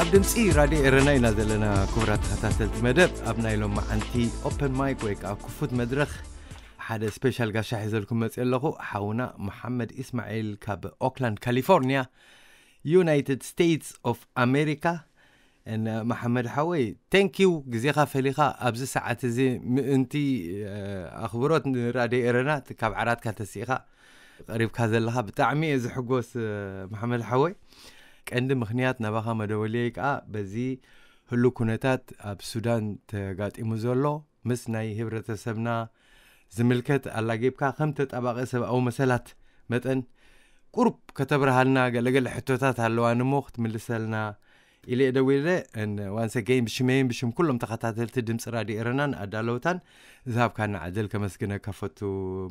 ኣብ ድምፂ ራድዮ ኤረና ኢና ዘለና። ክቡራት ተኸታተልቲ መደብ፣ ኣብ ናይ ሎም መዓንቲ ኦፕን ማይክ ወይ ከዓ ክፉት መድረኽ ሓደ ስፔሻል ጋሻ ሒዘልኩም መፅእ ኣለኹ። ሓውና መሓመድ ኢስማዒል ካብ ኦክላንድ ካሊፎርኒያ፣ ዩናይትድ ስቴትስ ኦፍ ኣሜሪካ። መሓመድ ሓወይ፣ ቴንኪዩ ግዜኻ ፈሊኻ ኣብዚ ሰዓት እዚ ምእንቲ ኣኽብሮት ንራድዮ ኤረና ካብ ዓራትካ ተሲእኻ ቀሪብካ ዘለኻ ብጣዕሚ እየ ዝሕጎስ። መሓመድ ሓወይ፣ ቀንዲ ምኽንያት ናባኻ መደወልየይ ከዓ በዚ ህሉ ኩነታት ኣብ ሱዳን ተጋጢሙ ዘሎ ምስ ናይ ህብረተሰብና ዝምልከት ኣላጊብካ ከም ተጣባቂ ሰብኣዊ መሰላት መጠን ቁሩብ ከተብርሃልና ገለገለ ሕቶታት ኣለዋን እሞ ክትምልሰልና ኢለ ደዊለ። ዋንሰ ገይን ብሽመይን ብሽም ኩሎም ተኸታተልቲ ድምፂ ራድዮ ኤረናን ኣዳለውታን ዝሃብካና ዕድል ከመስግነካ ፈቱ።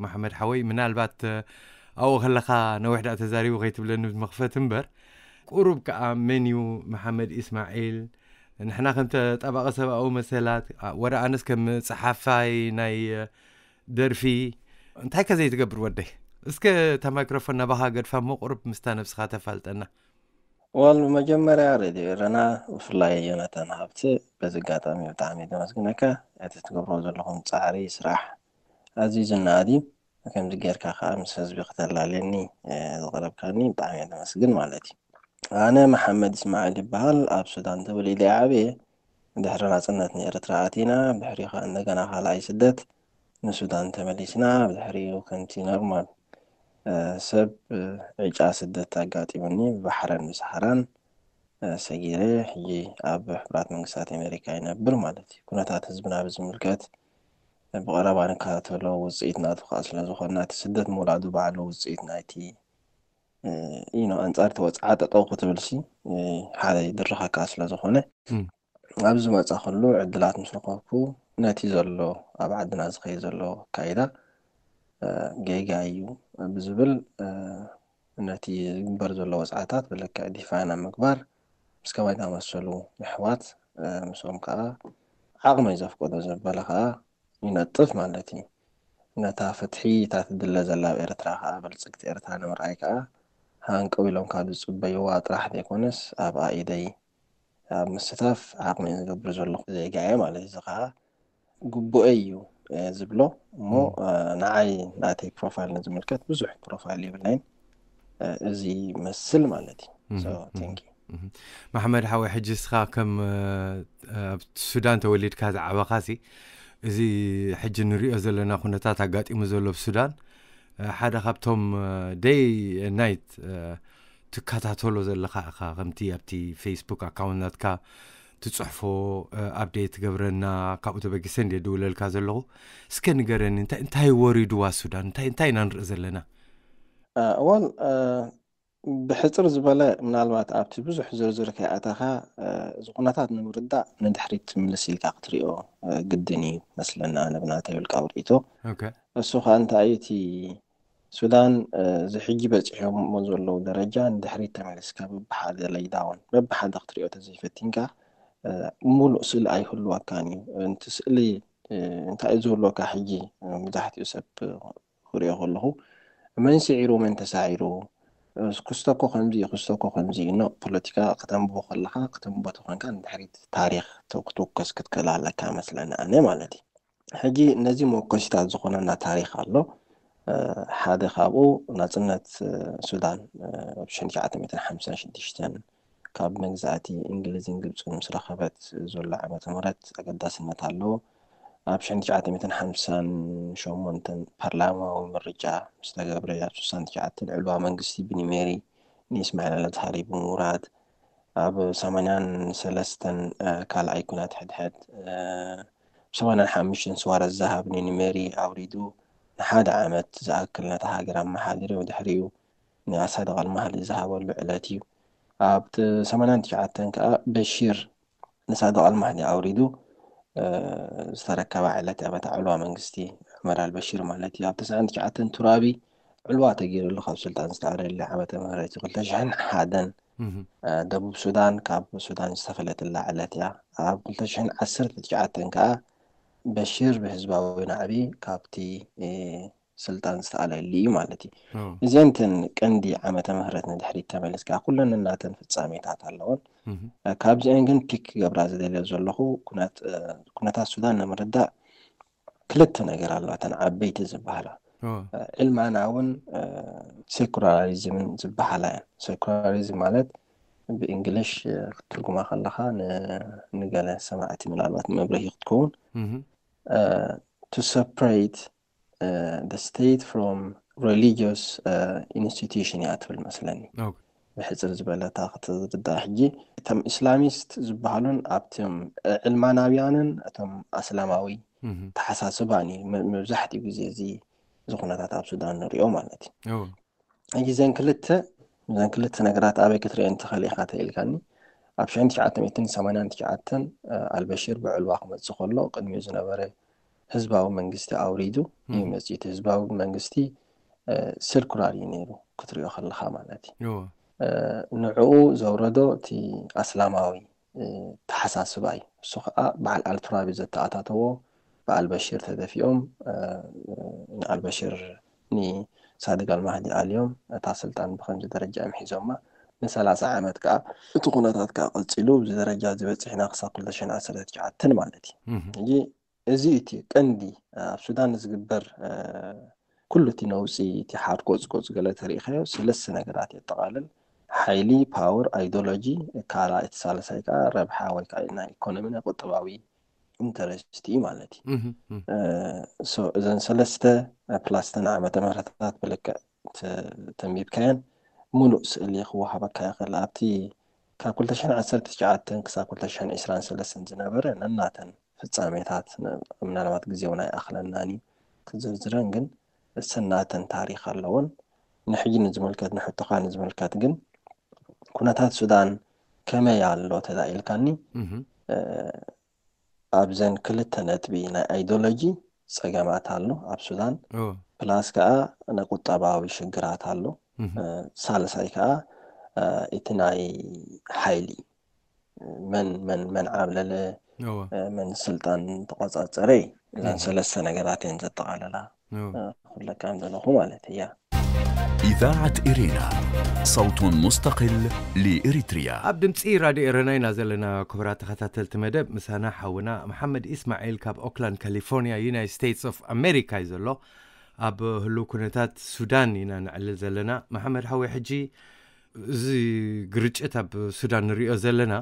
መሓመድ ሓወይ፣ ምናልባት ኣብኡ ከለኻ ነዊሕ ዳኣ ተዛሪቡ ከይትብለኒ ብመኽፈት እምበር፣ ቁሩብ ከዓ መን እዩ መሓመድ ኢስማዒል? ንሕና ከም ተጣባቂ ሰብኣዊ መሰላት ወረ ኣነስ ከም ፀሓፋይ ናይ ደርፊ እንታይ ከ ዘይትገብር ወደይ? እስከ እታ ማይክሮፎን ናባኻ ገድፋ እሞ ቁሩብ ምስታ ነብስኻ ተፋልጠና። ዋል ብመጀመርያ ሬድዮ ኤረና ብፍላይ ዮናታን ሃብቲ በዚ ኣጋጣሚ ብጣዕሚ ተመስግነካ። እቲ ትገብሮ ዘለኹም ፃዕሪ ስራሕ ኣዝዩ ዝነኣድ እዩ። ከምዚ ጌርካ ከዓ ምስ ህዝቢ ክተላለየኒ ዝቐረብካኒ ብጣዕሚ እየ ተመስግን ማለት እዩ። ኣነ መሓመድ እስማዒል ይበሃል። ኣብ ሱዳን ተወሊደ ዓብየ። ድሕሪ ናፅነት ንኤርትራ ኣቲና፣ ብድሕሪኡ ከዓ እንደገና ካልኣይ ስደት ንሱዳን ተመሊስና። ብድሕሪኡ ከምቲ ኖርማል ሰብ ዕጫ ስደት ኣጋጢሙኒ፣ ብባሕረን ብሰሓራን ሰጊረ ሕጂ ኣብ ሕቡራት መንግስታት ኣሜሪካ ይነብር ማለት እዩ። ኩነታት ህዝብና ብዝምልከት ብቐረባ ንከታተሎ፣ ውፅኢት ናቱ ከዓ ስለዝኾነ፣ ናይቲ ስደት ምውላዱ ባዕሉ ውፅኢት ናይቲ ኢኖ ኣንፃር ተወፅዓ ጠጠው ክትብልሲ ሓደ ይድርኸካ ስለዝኾነ፣ ኣብዚ ዝመፃ ከሉ ዕድላት ምስ ረኸብኩ፣ ነቲ ዘሎ ኣብ ዓድና ዝኸይ ዘሎ ኣካይዳ ጌጋ እዩ ብዝብል፣ ነቲ ዝግበር ዘሎ ወፅዓታት ብልክዕ ዲፋይን ኣብ ምግባር ምስ ከማይ ዝኣመሰሉ የሕዋት ምስኦም ከዓ ዓቕመይ ዘፍቀዶ ዘበለ ከዓ ይነጥፍ ማለት እዩ። ነታ ፍትሒ እታ ትድለ ዘላ ኣብ ኤርትራ ከዓ በልፅግቲ ኤርትራ ንምርኣይ ከዓ ሃንቀው ኢሎም ካብ ዝፅበይዋ ጥራሕ ዘይኮነስ ኣብኣ ኢደይ ኣብ ምስታፍ ዓቕመይ ዝገብር ዘለኹ ዜጋ እየ ማለት እዩ። እዚ ከዓ ግቡኤ እዩ ዝብሎ እሞ ንዓይ ናተይ ፕሮፋይል ንዝምልከት ብዙሕ ፕሮፋይል የብለይን። እዚ ይመስል ማለት እዩ። So thank you። መሓመድ ሓወይ፣ ሕጂ እስኻ ከም ኣብ ሱዳን ተወሊድካ ዝዓበኻሲ፣ እዚ ሕጂ ንሪኦ ዘለና ኩነታት ኣጋጢሙ ዘሎ ኣብ ሱዳን ሓደ ካብቶም ደይ ናይት ትከታተሎ ዘለኻ ኢኻ። ከምቲ ኣብቲ ፌስቡክ ኣካውንት ናትካ ትፅሕፎ፣ ኣፕዴት ትገብረና፣ ካብኡ ተበጊሰ እንደ ድውለልካ ዘለኹ። እስከ ንገረኒ፣ እንታይ እንታይ ወሪድዋ ሱዳን? እንታይ እንታይ ኢና ንርኢ ዘለና? እዋን ብሕፅር ዝበለ፣ ምናልባት ኣብቲ ብዙሕ ዝርዝር ከይኣተኻ፣ እዚ ኩነታት ንምርዳእ ንድሕሪት ምልስ ኢልካ ክትሪኦ ግድን እዩ መስለኒ፣ ኣነ ብናተይ ውልቃዊ ርእይቶ። እሱ ከዓ እንታይ እዩ፣ እቲ ሱዳን እዚ ሕጂ በፂሖሞ ዘለዉ ደረጃ ንድሕሪት ተመሊስካ በብሓደ ሌይዳውን በብሓደ ክትሪኦ ተዘይፈቲንካ ሙሉእ ስእሊ ኣይህልወካን እዩ። እቲ ስእሊ እንታይ እዩ ዝህልወካ ሕጂ፣ መብዛሕትኡ ሰብ ክሪኦ ከለኹ መን ስዒሩ መን ተሳዒሩ፣ ክስተኮ ከምዚ እዩ፣ ክስተኮ ከምዚ እዩ። ኖ፣ ፖለቲካ ከተንብቦ ከለኻ፣ ከተንብቦ ተኾንካ ንድሕሪት ታሪኽ ክትውከስ ክትክእል ኣለካ መስለኒ ኣነ ማለት እዩ። ሕጂ ነዚ መወከሲታት ዝኾነና ታሪኽ ኣሎ። ሓደ ካብኡ ናጽነት ሱዳን ኣብ ሽሕን ትሽዓተ ሚእትን ሓምሳን ሽዱሽተን ካብ መግዛእቲ እንግሊዝን ግብፅን ምስ ረኸበት ዘሎ ዓመተ ምህረት ኣገዳስነት ኣለዎ። ኣብ ሽሕን ትሽዓተ ሚእትን ሓምሳን ሸሞንተን ፓርላማዊ ምርጫ ምስ ተገብረ፣ ኣብ ስሳን ትሽዓተን ዕልዋ መንግስቲ ብኒሜሪ ንኢስማዒል ኣልኣዝሃሪ ብምውራድ፣ ኣብ ሰማንያን ሰለስተን ካልኣይ ኩናት ሕድሕድ ሰማንያን ሓሙሽተን ስዋረት ዝሃብ ኒኒሜሪ ኣውሪዱ ንሓደ ዓመት ዝኣክል ነታ ሃገር ኣመሓዲሩ ድሕሪኡ ንሳድቕ ኣልማህዲ ዝሃበሉ ዕለት እዩ። ኣብ ሰማንያን ትሽዓተን ከዓ በሺር ንሳድቕ ኣልማህዲ ኣውሪዱ ዝተረከባ ዕለት እያ፣ በታ ዕልዋ መንግስቲ ዑመር ኣልበሺር ማለት እዩ። ኣብ ተስዓን ትሽዓተን ቱራቢ ዕልዋ ተገይሩሉ ካብ ስልጣን ዝተኣረየሉ ዓመተ ምህረት እዩ። ክልተ ሽሕን ሓደን ደቡብ ሱዳን ካብ ሱዳን ዝተፈለየትላ ዕለት እያ። ኣብ ክልተ ሽሕን ዓሰርተ ትሽዓተን ከዓ በሺር ብህዝባዊ ናዕቢ ካብቲ ስልጣን ዝተኣለየሉ እዩ ማለት እዩ። እዚአን እተን ቀንዲ ዓመተ ምህረት ንድሕሪት ተመሊስካ ኩለን እናተን ፍጻሜታት ኣለዎን። ካብዚአን ግን ፒክ ክገብራ ዝደልዮ ዘለኹ ኩነታት ሱዳን ንምርዳእ ክልተ ነገር ኣለዋ፣ እተን ዓበይቲ ዝበሃላ። ዕልማናውን ሴኩላሪዝምን ዝበሃላ እየን። ሴኩላሪዝም ማለት ብእንግሊሽ ክትትርጉማ ከለኻ ንገለ ሰማዕቲ ምናልባት መብርሂ ክትከውን to separate the state from religious institution እያ ትብል መስለኒ። ብሕፅር ዝበለታ ክትርዳእ ሕጂ እቶም ኢስላሚስት ዝበሃሉን ኣብቶም ዕልማናውያንን እቶም ኣስላማዊ ተሓሳስባን እዩ መብዛሕትኡ ግዜ እዚ ዝኹነታት ኣብ ሱዳን ንሪኦ ማለት እዩ። ሕጂ ዘን ክልተ ዘን ክልተ ነገራት ኣበይ ክትሪአን ትኽእል ኢኻ ተኢልካኒ። ኣብ ሽሕን ትሽዓተ ሚእትን ሰማንያን ትሽዓተን ኣልበሽር ብዕልዋ ክመፅእ ከሎ ቅድሚኡ ዝነበረ ህዝባዊ መንግስቲ ኣውሪዱ እዩ መፅኡ። እቲ ህዝባዊ መንግስቲ ሴኩላር እዩ ነይሩ ክትሪኦ ከለኻ ማለት እዩ። ንዕኡ ዘውረዶ እቲ ኣስላማዊ ተሓሳስባ እዩ። እሱ ከዓ በዓል ኣልቱራቢ ዘተኣታተዎ ብኣልበሽር ተደፊኦም ንኣልበሽር ንሳድግ ኣልማህዲ ኣልዮም እታ ስልጣን ብኸምዚ ደረጃ እዮም ሒዞማ። ንሰላሳ ዓመት ከዓ እቲ ኩነታት ከዓ ቀፂሉ ብዚ ደረጃ ዝበፅሕ ኢና ክሳብ ክልተ ሽሕን ዓሰርተ ትሽዓተን ማለት እዩ። ሕጂ እዚ እቲ ቀንዲ ኣብ ሱዳን ዝግበር ኩሉ እቲ ነውፂ እቲ ሓድ ቆፅቆፅ ገለ ተሪኢኻዮ ሰለስተ ነገራት የጠቓልል። ሓይሊ፣ ፓወር፣ ኣይዶሎጂ፣ ካልኣይ እቲ ሳልሳይ ከዓ ረብሓ ወይ ከዓ ናይ ኢኮኖሚ ናይ ቁጠባዊ ኢንተረስት እዩ ማለት እዩ። እዘን ሰለስተ ፕላስተን ዓመተ ምህረታት ብልክዕ ተንቢብካየን ሙሉእ ስእሊ ክወሃበካ ይኽእል። ኣብቲ ካብ ክልተ ሽሕን ዓሰርተ ትሽዓተን ክሳብ ክልተ ሽሕን ዕስራን ሰለስተን ዝነበረ ነናተን ፍጻሜታት ምናልባት ግዜ እውን ኣይኣኽለናን እዩ ክዘርዝረን፣ ግን እሰናተን ታሪኽ ኣለዎን። ንሕጂ ንዝምልከት ንሕቶኻ ንዝምልከት ግን ኩነታት ሱዳን ከመይ ኣሎ ተዳኢልካኒ ኣብዘን ክልተ ነጥቢ ናይ ኣይዶሎጂ ጸገማት ኣሎ ኣብ ሱዳን፣ ፕላስ ከዓ ናይ ቁጠባዊ ሽግራት ኣሎ። ሳልሳይ ከዓ እቲ ናይ ሓይሊ መን መን መን ዓብለለ መን ስልጣን ተቆጻጸረ እዩ። እዘን ሰለስተ ነገራት እየን ዘጠቓለላ። ኩለካ ዘለኹ ማለት እያ። إذاعة إرينا، صوت مستقل لإريتريا. ኣብ ድምፂ ራድዮ ኤረና ኢና ዘለና። ክቡራት ተኸታተልቲ መደብ፣ ምሳና ሓውና መሓመድ ኢስማዒል ካብ ኦክላንድ ካሊፎርኒያ ዩናይትድ ስቴትስ ኦፍ ኣሜሪካ እዩ ዘሎ። ኣብ ህሉው ኩነታት ሱዳን ኢና ነዕልል ዘለና። መሓመድ ሓወይ፣ ሕጂ እዚ ግርጭት ኣብ ሱዳን ንሪኦ ዘለና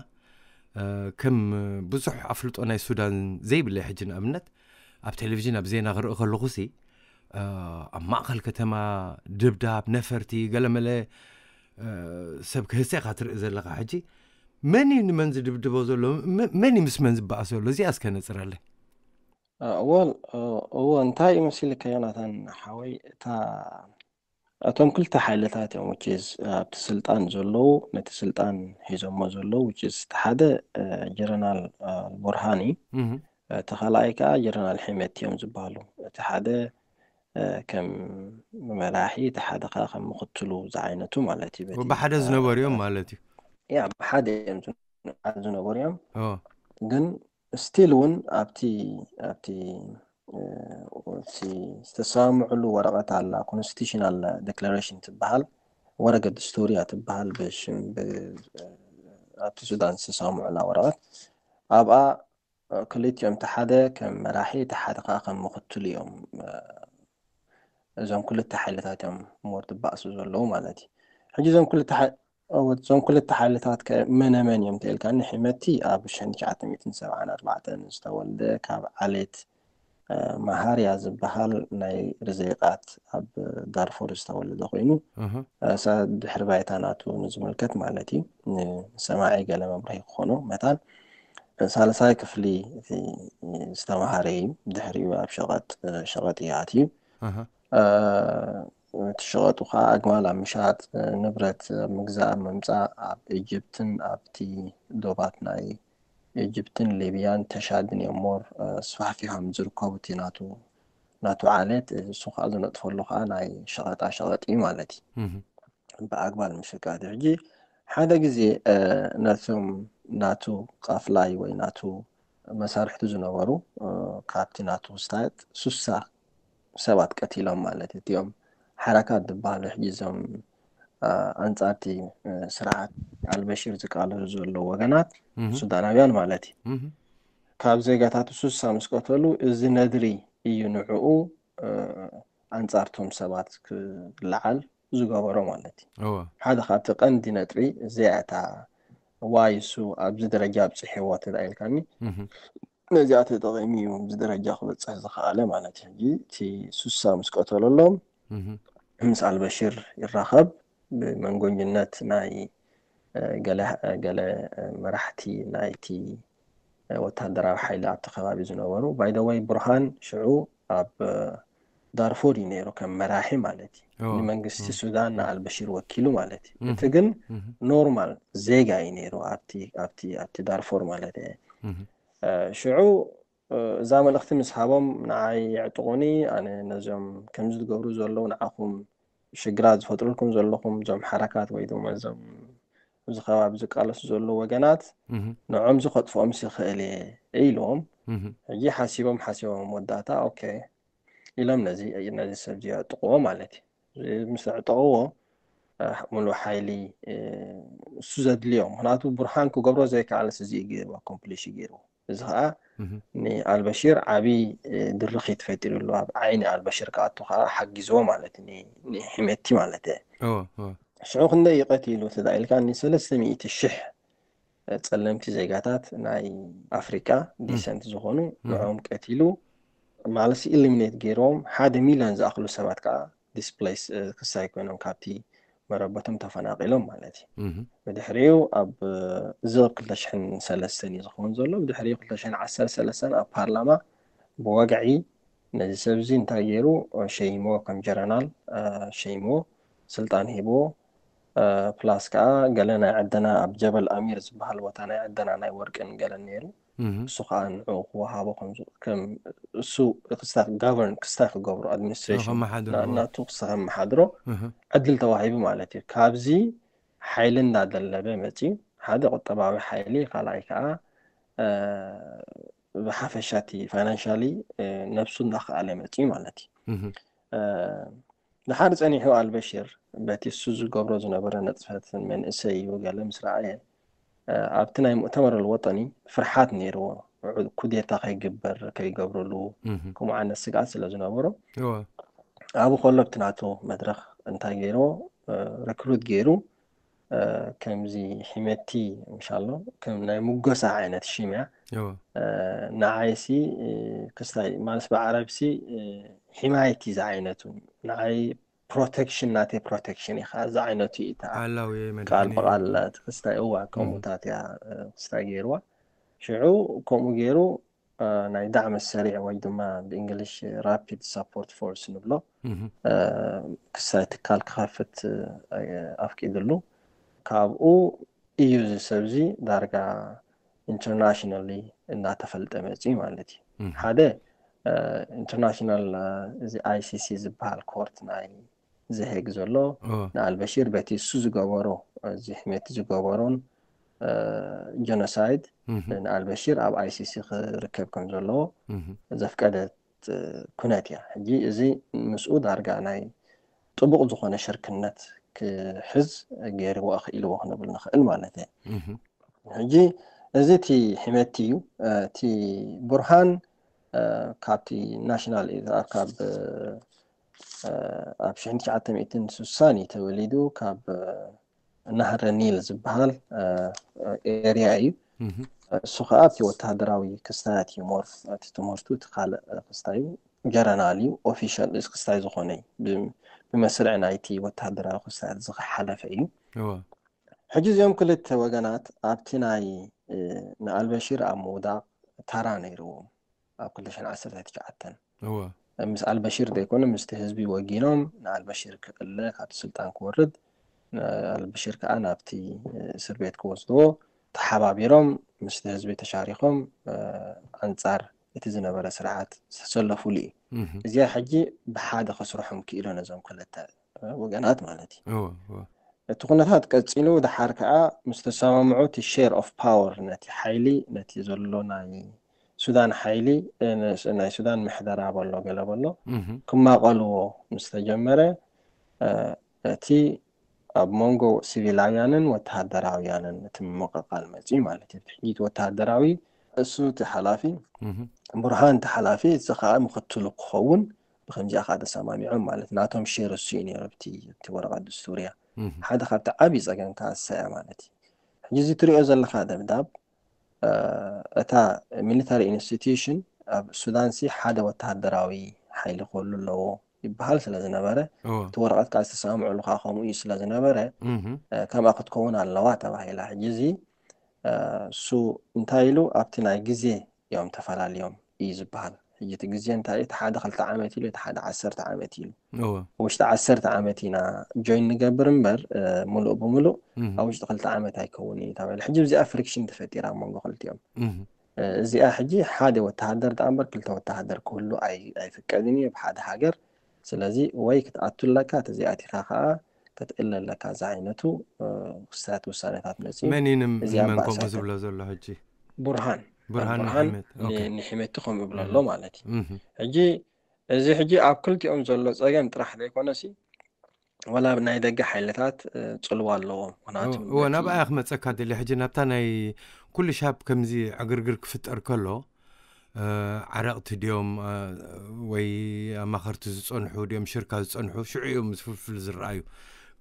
ከም ብዙሕ ኣፍልጦ ናይ ሱዳን ዘይብለይ ሕጂ ንኣብነት ኣብ ቴሌቪዥን ኣብ ዜና ክርኢ ከለኹሲ ኣብ ማእኸል ከተማ ድብዳብ፣ ነፈርቲ፣ ገለመለ ሰብ ክህሰ ኢኻ ትርኢ ዘለኻ። ሕጂ መን እዩ ንመን ዝድብድቦ ዘሎ? መን እዩ ምስ መን ዝበኣስ ዘሎ? እዚኣ እስከ ነፅረለይ። ወል እዎ፣ እንታይ እዩ መሲልካ ዮናታን ሓወይ፣ እታ እቶም ክልተ ሓይልታት እዮም which is ኣብቲ ስልጣን ዘለዉ፣ ነቲ ስልጣን ሒዞሞ ዘለዉ which is እቲ ሓደ ጀነራል ቡርሃን እዩ። እቲ ካልኣይ ከዓ ጀነራል ሒመቲ እዮም ዝበሃሉ። እቲ ሓደ ከም መራሒ፣ እቲ ሓደ ከዓ ከም ምክትሉ ዝዓይነቱ ማለት እዩ። በቲ ብሓደ ዝነበሩ እዮም ማለት እዩ። ያ ብሓደ እዮም ዝነ- ዝነበሩ እዮም። ኦ፣ ግን ስቲል እውን ኣብቲ ኣብቲ ዝተሰማምዕሉ ወረቐት ኣላ፣ ኮንስቲቱሽናል ዴክላሬሽን ትበሃል፣ ወረቀት ዱስቱርያ ትበሃል ብሽም ብ- ኣብቲ ሱዳን ዝተሰማምዑላ ወረቐት። ኣብኣ ክልቲኦም፣ እቲ ሓደ ከም መራሒ እቲ ሓደ ከዓ ከም ምክትል እዮም። እዞም ክልተ ሓይልታት እዮም ሞር ትባእሱ ዘለዉ ማለት እዩ። ሕጂ እዞም ክልተ ሓ- እዞም ክልተ ሓይልታት ከ መነመን እዮም ተልካ ንሕመቲ ኣብ ሽሕን ትሽዓተ ሚእትን ሰብዓን ኣርባዕተን ዝተወልደ ካብ ዓሌት መሃርያ ዝበሃል ናይ ርዘይቃት ኣብ ዳርፉር ዝተወለደ ኮይኑ ድሕሪ ባይታ ናቱ ንዝምልከት ማለት እዩ። ንሰማዒ ገለ መብርሂ ክኾኖ መታን ሳልሳይ ክፍሊ እቲ ዝተምሃረ እዩ። ድሕሪኡ ኣብ ሸቐጥ ሸቐጥ እዩ ኣትዩ። እቲ ሸቐጡ ከዓ ኣግማል ኣብ ምሻጥ፣ ንብረት ኣብ ምግዛእ ኣብ ምምፃእ ኣብ ኢጅፕትን ኣብቲ ዶባት ናይ ኢጅፕትን ሊብያን ተሻድን እዮም ሞር ስፋሕፊሖም ዝርከቡ። እቲ ናቱ ናቱ ዓሌት እሱ ከዓ ዝነጥፈሉ ከዓ ናይ ሸቐጣ ሸቐጥ እዩ ማለት እዩ። ብኣግባል ምሽቃድ ሕጂ ሓደ ግዜ ነቶም ናቱ ቃፍላይ ወይ ናቱ መሳርሕቱ ዝነበሩ ካብቲ ናቱ ክስታየት ሱሳ ሰባት ቀቲሎም ማለት እዩ። እቲኦም ሓረካት ዝበሃሉ ሕጂ እዞም ኣንጻርቲ ስርዓት ኣልበሽር ዝቃለሱ ዘለዉ ወገናት ሱዳናውያን ማለት እዩ። ካብ ዜጋታቱ ሱሳ ምስ ቀተሉ እዚ ነድሪ እዩ ንዕኡ ኣንጻርቶም ሰባት ክለዓል ዝገበሮ ማለት እዩ። ሓደ ካብቲ ቀንዲ ነጥቢ እዚኣ እታ ዋይ እሱ ኣብዚ ደረጃ ኣብፅሕዎ ተዳኢልካኒ ነዚኣ ተጠቒሙ እዩ ኣብዚ ደረጃ ክበፅሕ ዝኸኣለ ማለት እዩ። ሕጂ እቲ ሱሳ ምስ ቀተለሎም ምስ ኣልበሽር ይራኸብ፣ ብመንጎኝነት ናይ ገለ መራሕቲ ናይቲ ወታደራዊ ሓይሊ ኣብቲ ከባቢ ዝነበሩ። ባይደወይ ቡርሃን ሽዑ ኣብ ዳርፎር እዩ ነይሩ ከም መራሒ ማለት እዩ። ንመንግስቲ ሱዳን ንኣልበሽር ወኪሉ ማለት እዩ። እቲ ግን ኖርማል ዜጋ እዩ ነይሩ ኣብቲ ኣብቲ ኣብቲ ዳርፎር ማለት እዩ። ሽዑ እዛ መልእኽቲ ምስ ሃቦም ንዓይ የዕጥቑኒ፣ ኣነ ነዞም ከምዚ ዝገብሩ ዘለዉ ንዓኹም ሽግራት ዝፈጥሩልኩም ዘለኹም እዞም ሓረካት ወይ ድማ እዞም እዚ ከባቢ ዝቃለሱ ዘለዉ ወገናት ንዖም እዚ ከጥፍኦም ይኽእል እየ ኢልዎም። ሕጂ ሓሲቦም ሓሲቦም መወዳእታ ኦኬ ኢሎም ነዚ ነዚ ሰብ እዚ የዕጥቕዎ ማለት እዩ። ምስ ኣዕጠቕዎ ሙሉእ ሓይሊ እሱ ዘድልዮ ምክንያቱ ቡርሃን ክገብሮ ዘይከኣለስ እዚ ገይርዎ ኣኮምፕሊሽ ገይርዎ። እዚ ከዓ ንኣልበሽር ዓብዪ ድርኺት ፈጢሩሉ ኣብ ዓይኒ ኣልበሽር ክኣቱ ከዓ ሓጊዝዎ ማለት ንሒመቲ ማለት እየ። ሽዑ ክንደይ ይቐትሉ ተዳኢልካ ንሰለስተ ሚእቲ ሽሕ ፀለምቲ ዜጋታት ናይ ኣፍሪቃ ዲሰንት ዝኾኑ ንዕኦም ቀቲሉ ማለት ኢሊሚኔት ገይሮም ሓደ ሚልዮን ዝኣኽሉ ሰባት ከዓ ዲስፕሌስ ክሳይ ኮይኖም ካብቲ መረበቶም ተፈናቒሎም ማለት እዩ። ብድሕሪኡ ኣብ እዚ ኣብ ክልተ ሽሕን ሰለስተን እዩ ዝኸውን ዘሎ። ብድሕሪኡ ክልተ ሽሕን ዓሰርተ ሰለስተን ኣብ ፓርላማ ብወግዒ ነዚ ሰብ እዚ እንታይ ገይሩ ሸይሞ ከም ጀረናል ሸይሞ ስልጣን ሂብዎ። ፕላስ ከዓ ገለ ናይ ዕደና ኣብ ጀበል ኣሚር ዝበሃል ቦታ ናይ ዕደና ናይ ወርቅን ገለን ነይሩ። እሱ ከዓ ንዕኡ ክወሃቦ ከም እሱ ክስታ ጋቨርን ክስታ ክገብሮ ኣድሚኒስትሬሽን ናቱ ክስታ ከመሓድሮ ዕድል ተዋሂቡ ማለት እዩ። ካብዚ ሓይሊ እንዳደለበ መፂ ሓደ ቁጠባዊ ሓይሊ ካልኣይ ከዓ ብሓፈሻ እቲ ፋይናንሻሊ ነብሱ እንዳኸኣለ መፂ ማለት እዩ። ድሓር ጸኒሑ ኣልበሽር በቲ እሱ ዝገብሮ ዝነበረ ነጥፈትን መንእሰይ እዩ ገለ ምስ ረኣየ ኣብቲ ናይ ሙእተመር ኣልወጠኒ ፍርሓት ነይርዎ። ኩዴታ ከይግበር ከይገብርሉ ከምኡ ዓይነት ስግኣት ስለ ዝነበሮ ኣብኡ ከሎ ኣብቲ ናቱ መድረኽ እንታይ ገይርዎ ሪክሩት ገይሩ ከምዚ ሒመቲ ምሻሎ ከም ናይ ሙጎሳ ዓይነት ሽም እያ። ንዓይሲ ክስታይ ማለት ብዓረብሲ ሒማይቲ ዝዓይነቱ ንዓይ ፕሮቴክሽን ናተይ ፕሮቴክሽን ኢኻ ዝዓይነቱ እዩ እታ ቃል ብቃል ክስታይ እዋ ከምኡታት እያ ክስታይ ገይርዋ። ሽዑ ከምኡ ገይሩ ናይ ዳዕመ ሰሪዕ ወይ ድማ ብእንግሊሽ ራፒድ ሳፖርት ፎርስ ንብሎ ክሳይ ትካል ክኸፍት ኣፍቂድሉ። ካብኡ እዩ እዚ ሰብ እዚ ዳርጋ ኢንተርናሽናሊ እናተፈልጠ መፂ ማለት እዩ። ሓደ ኢንተርናሽናል እዚ ኣይሲሲ ዝበሃል ኮርት ናይ ዘሄግ ዘሎ ንኣልበሽር በቲ እሱ ዝገበሮ እዚ ሕሜቲ ዝገበሮን ጀኖሳይድ ንኣልበሽር ኣብ ኣይሲሲ ክርከብ ከም ዘለዎ ዘፍቀደት ኩነት እያ። ሕጂ እዚ ምስኡ ዳርጋ ናይ ጥቡቕ ዝኾነ ሽርክነት ክሕዝ ገይርዎ ኣኽኢልዎ ክንብል ንኽእል ማለት እየ። ሕጂ እዚ እቲ ሕመቲ እዩ። እቲ ቡርሃን ካብቲ ናሽናል ካብ ኣብ ሽሕን ትሽዓተ ሚእትን ስሳን እዩ ተወሊዱ ካብ ናህረ ኒል ዝበሃል ኤርያ እዩ። እሱ ከዓ ኣብቲ ወታደራዊ ክስታያት እዩ ሞር እቲ ትምህርቱ እቲ ካልእ ክስታዩ ጀረናል እዩ ኦፊሻል እዚ ክስታይ ዝኾነ እዩ። ብመስርዕ ናይቲ ወታደራዊ ክስታያት ዝሓለፈ እዩ። ሕጂ እዚኦም ክልተ ወገናት ኣብቲ ናይ ንኣልበሽር ኣብ ምውዳቕ ታራ ነይርዎም ኣብ ክልተ ሽሕን ዓሰርተ ትሽዓተን። ምስ ኣልበሽር ዘይኮነ ምስቲ ህዝቢ ወጊኖም ንኣልበሽር ክቕለ ካብቲ ስልጣን ክወርድ፣ ኣልበሽር ከዓ ናብቲ እስር ቤት ክወስድዎ ተሓባቢሮም ምስቲ ህዝቢ ተሻሪኾም ኣንጻር እቲ ዝነበረ ስርዓት ዝተሰለፉሉ እዩ። እዚኣ ሕጂ ብሓደ ከስርሖም ክኢሎ ነዞም ክልተ ወገናት ማለት እዩ። እቲ ኩነታት ቀጺሉ ድሓር ከዓ ምስ ተሰማምዑ እቲ share of power ነቲ ሓይሊ ነቲ ዘሎ ናይ ሱዳን ሓይሊ ናይ ሱዳን ምሕደራ በሎ ገለ በሎ ክማቐልዎ ምስ ተጀመረ እቲ ኣብ መንጎ ሲቪላውያንን ወተሃደራውያንን እቲ ምምቕቓል መፅዩ ማለት እዩ። ሕጂ እቲ ወተሃደራዊ እሱ እቲ ሓላፊ ቡርሃን እቲ ሓላፊ እዚ ከዓ ምክትሉ ክኸውን ብከምዚኣ ከዓ ተሰማሚዖም ማለት ናቶም share እሱ እዩ ነይሩ። እቲ ወረቐት ድስቱርያ ሓደ ካብቲ ዓብዪ ፀገም ከዓ እሳ እያ ማለት እዩ። ሕጂ እዚ ትሪኦ ዘለካ ደብዳብ እታ ሚሊታሪ ኢንስቲትዩሽን ኣብ ሱዳን ሲ ሓደ ወተሃደራዊ ሓይሊ ክህሉ ኣለዎ ይበሃል ስለ ዝነበረ እቲ ወረቐት ከዓ ዝተሰማምዑሉ ከዓ ከምኡ እዩ ስለ ዝነበረ ከምኣ ክትከውን ኣለዋ ተባሂላ። ሕጂ እዚ እሱ እንታይ ኢሉ ኣብቲ ናይ ግዜ እዮም ተፈላልዮም እዩ ዝበሃል። ሕጂ እቲ ግዜ እንታይ እቲ ሓደ ክልተ ዓመት ኢሉ እቲ ሓደ ዓሰርተ ዓመት ኢሉ ውሽጢ ዓሰርተ ዓመት ኢና ጆይን ንገብር እምበር ሙሉእ ብሙሉእ ኣብ ውሽጢ ክልተ ዓመት ኣይከውን እዩ ተባሂሉ። ሕጂ እዚኣ ፍሪክሽን ተፈጢራ ኣብ መንጎ ክልቲኦም። እዚኣ ሕጂ ሓደ ወተሃደር ደኣ እምበር ክልተ ወተሃደር ክህሉ ኣይፍቀድን እዩ ኣብ ሓደ ሃገር። ስለዚ ወይ ክትኣቱ ኣለካ፣ ተዘይኣቲኻ ከዓ ክትእለ ኣለካ። እዚ ዓይነቱ ክስታት ውሳነታት መፅዩ መን እዩ ንም- እዚኣ ንመን ከምኡ ባእሳት ዝብሎ ዘሎ ሕጂ? ቡርሃን ብርሃን ብርሃን ንሕመት። ኦኬ። ን- ንሕመቲ ከምኡ ይብሎ ኣሎ ማለት እዩ። እህ። ሕጂ እዚ ሕጂ ኣብ ክልቲኦም ዘሎ ፀገም ጥራሕ ዘይኮነሲ ዋላ ናይ ደገ ሓይልታት እ፣ ፅልዋ ኣለዎም። ምክንያቱ እወ፣ በቲ ናብኣ እያ ክመፀካ ደሊ። ሕጂ ናብታ ናይ ኩሉ ሻብ ከምዚ ዕግርግር ክፍጠር ከሎ እ፣ ዓረቕቲ ድዮም እ፣ ወይ ኣማኸርቲ ዝፀንሑ ድዮም ሽርካ ዝፀንሑ ሽዑ እዮም ዝፍልፍል ዝረኣዩ።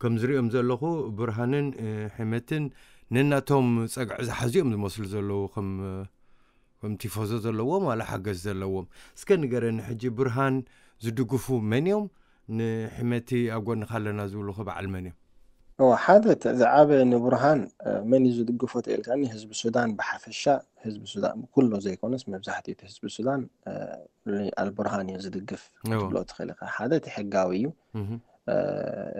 ከም ዝሪኦም ዘለኹ ብርሃንን እ፣ ሕመትን ነናቶም ፀግዒ ዝሓዙ እዮም ዝመስሉ ዘለዉ ከም እ፣ ከም ቲፎዞ ዘለዎም ዋላ ሓገዝ ዘለዎም። እስከ ንገረኒ ሕጂ ብርሃን ዝድግፉ መን እዮም? ንሕመቲ ኣብ ጎንኻ ኣለና ዝብሉኸ በዓል መን እዮም? እወ፣ ሓደ እቲ ዝዓበ ንቡርሃን እ፣ መን እዩ ዝድግፎ ተኢልካኒ፣ ህዝቢ ሱዳን ብሓፈሻ፣ ህዝቢ ሱዳን ብኩሉ ዘይኮነስ መብዛሕትኡ እቲ ህዝቢ ሱዳን እ፣ ኣልቡርሃን እዩ ዝድግፍ እወ። ክትብሎ ትኽእል ኢኻ። ሓደ እቲ ሕጋዊ እዩ። እህ። እ፣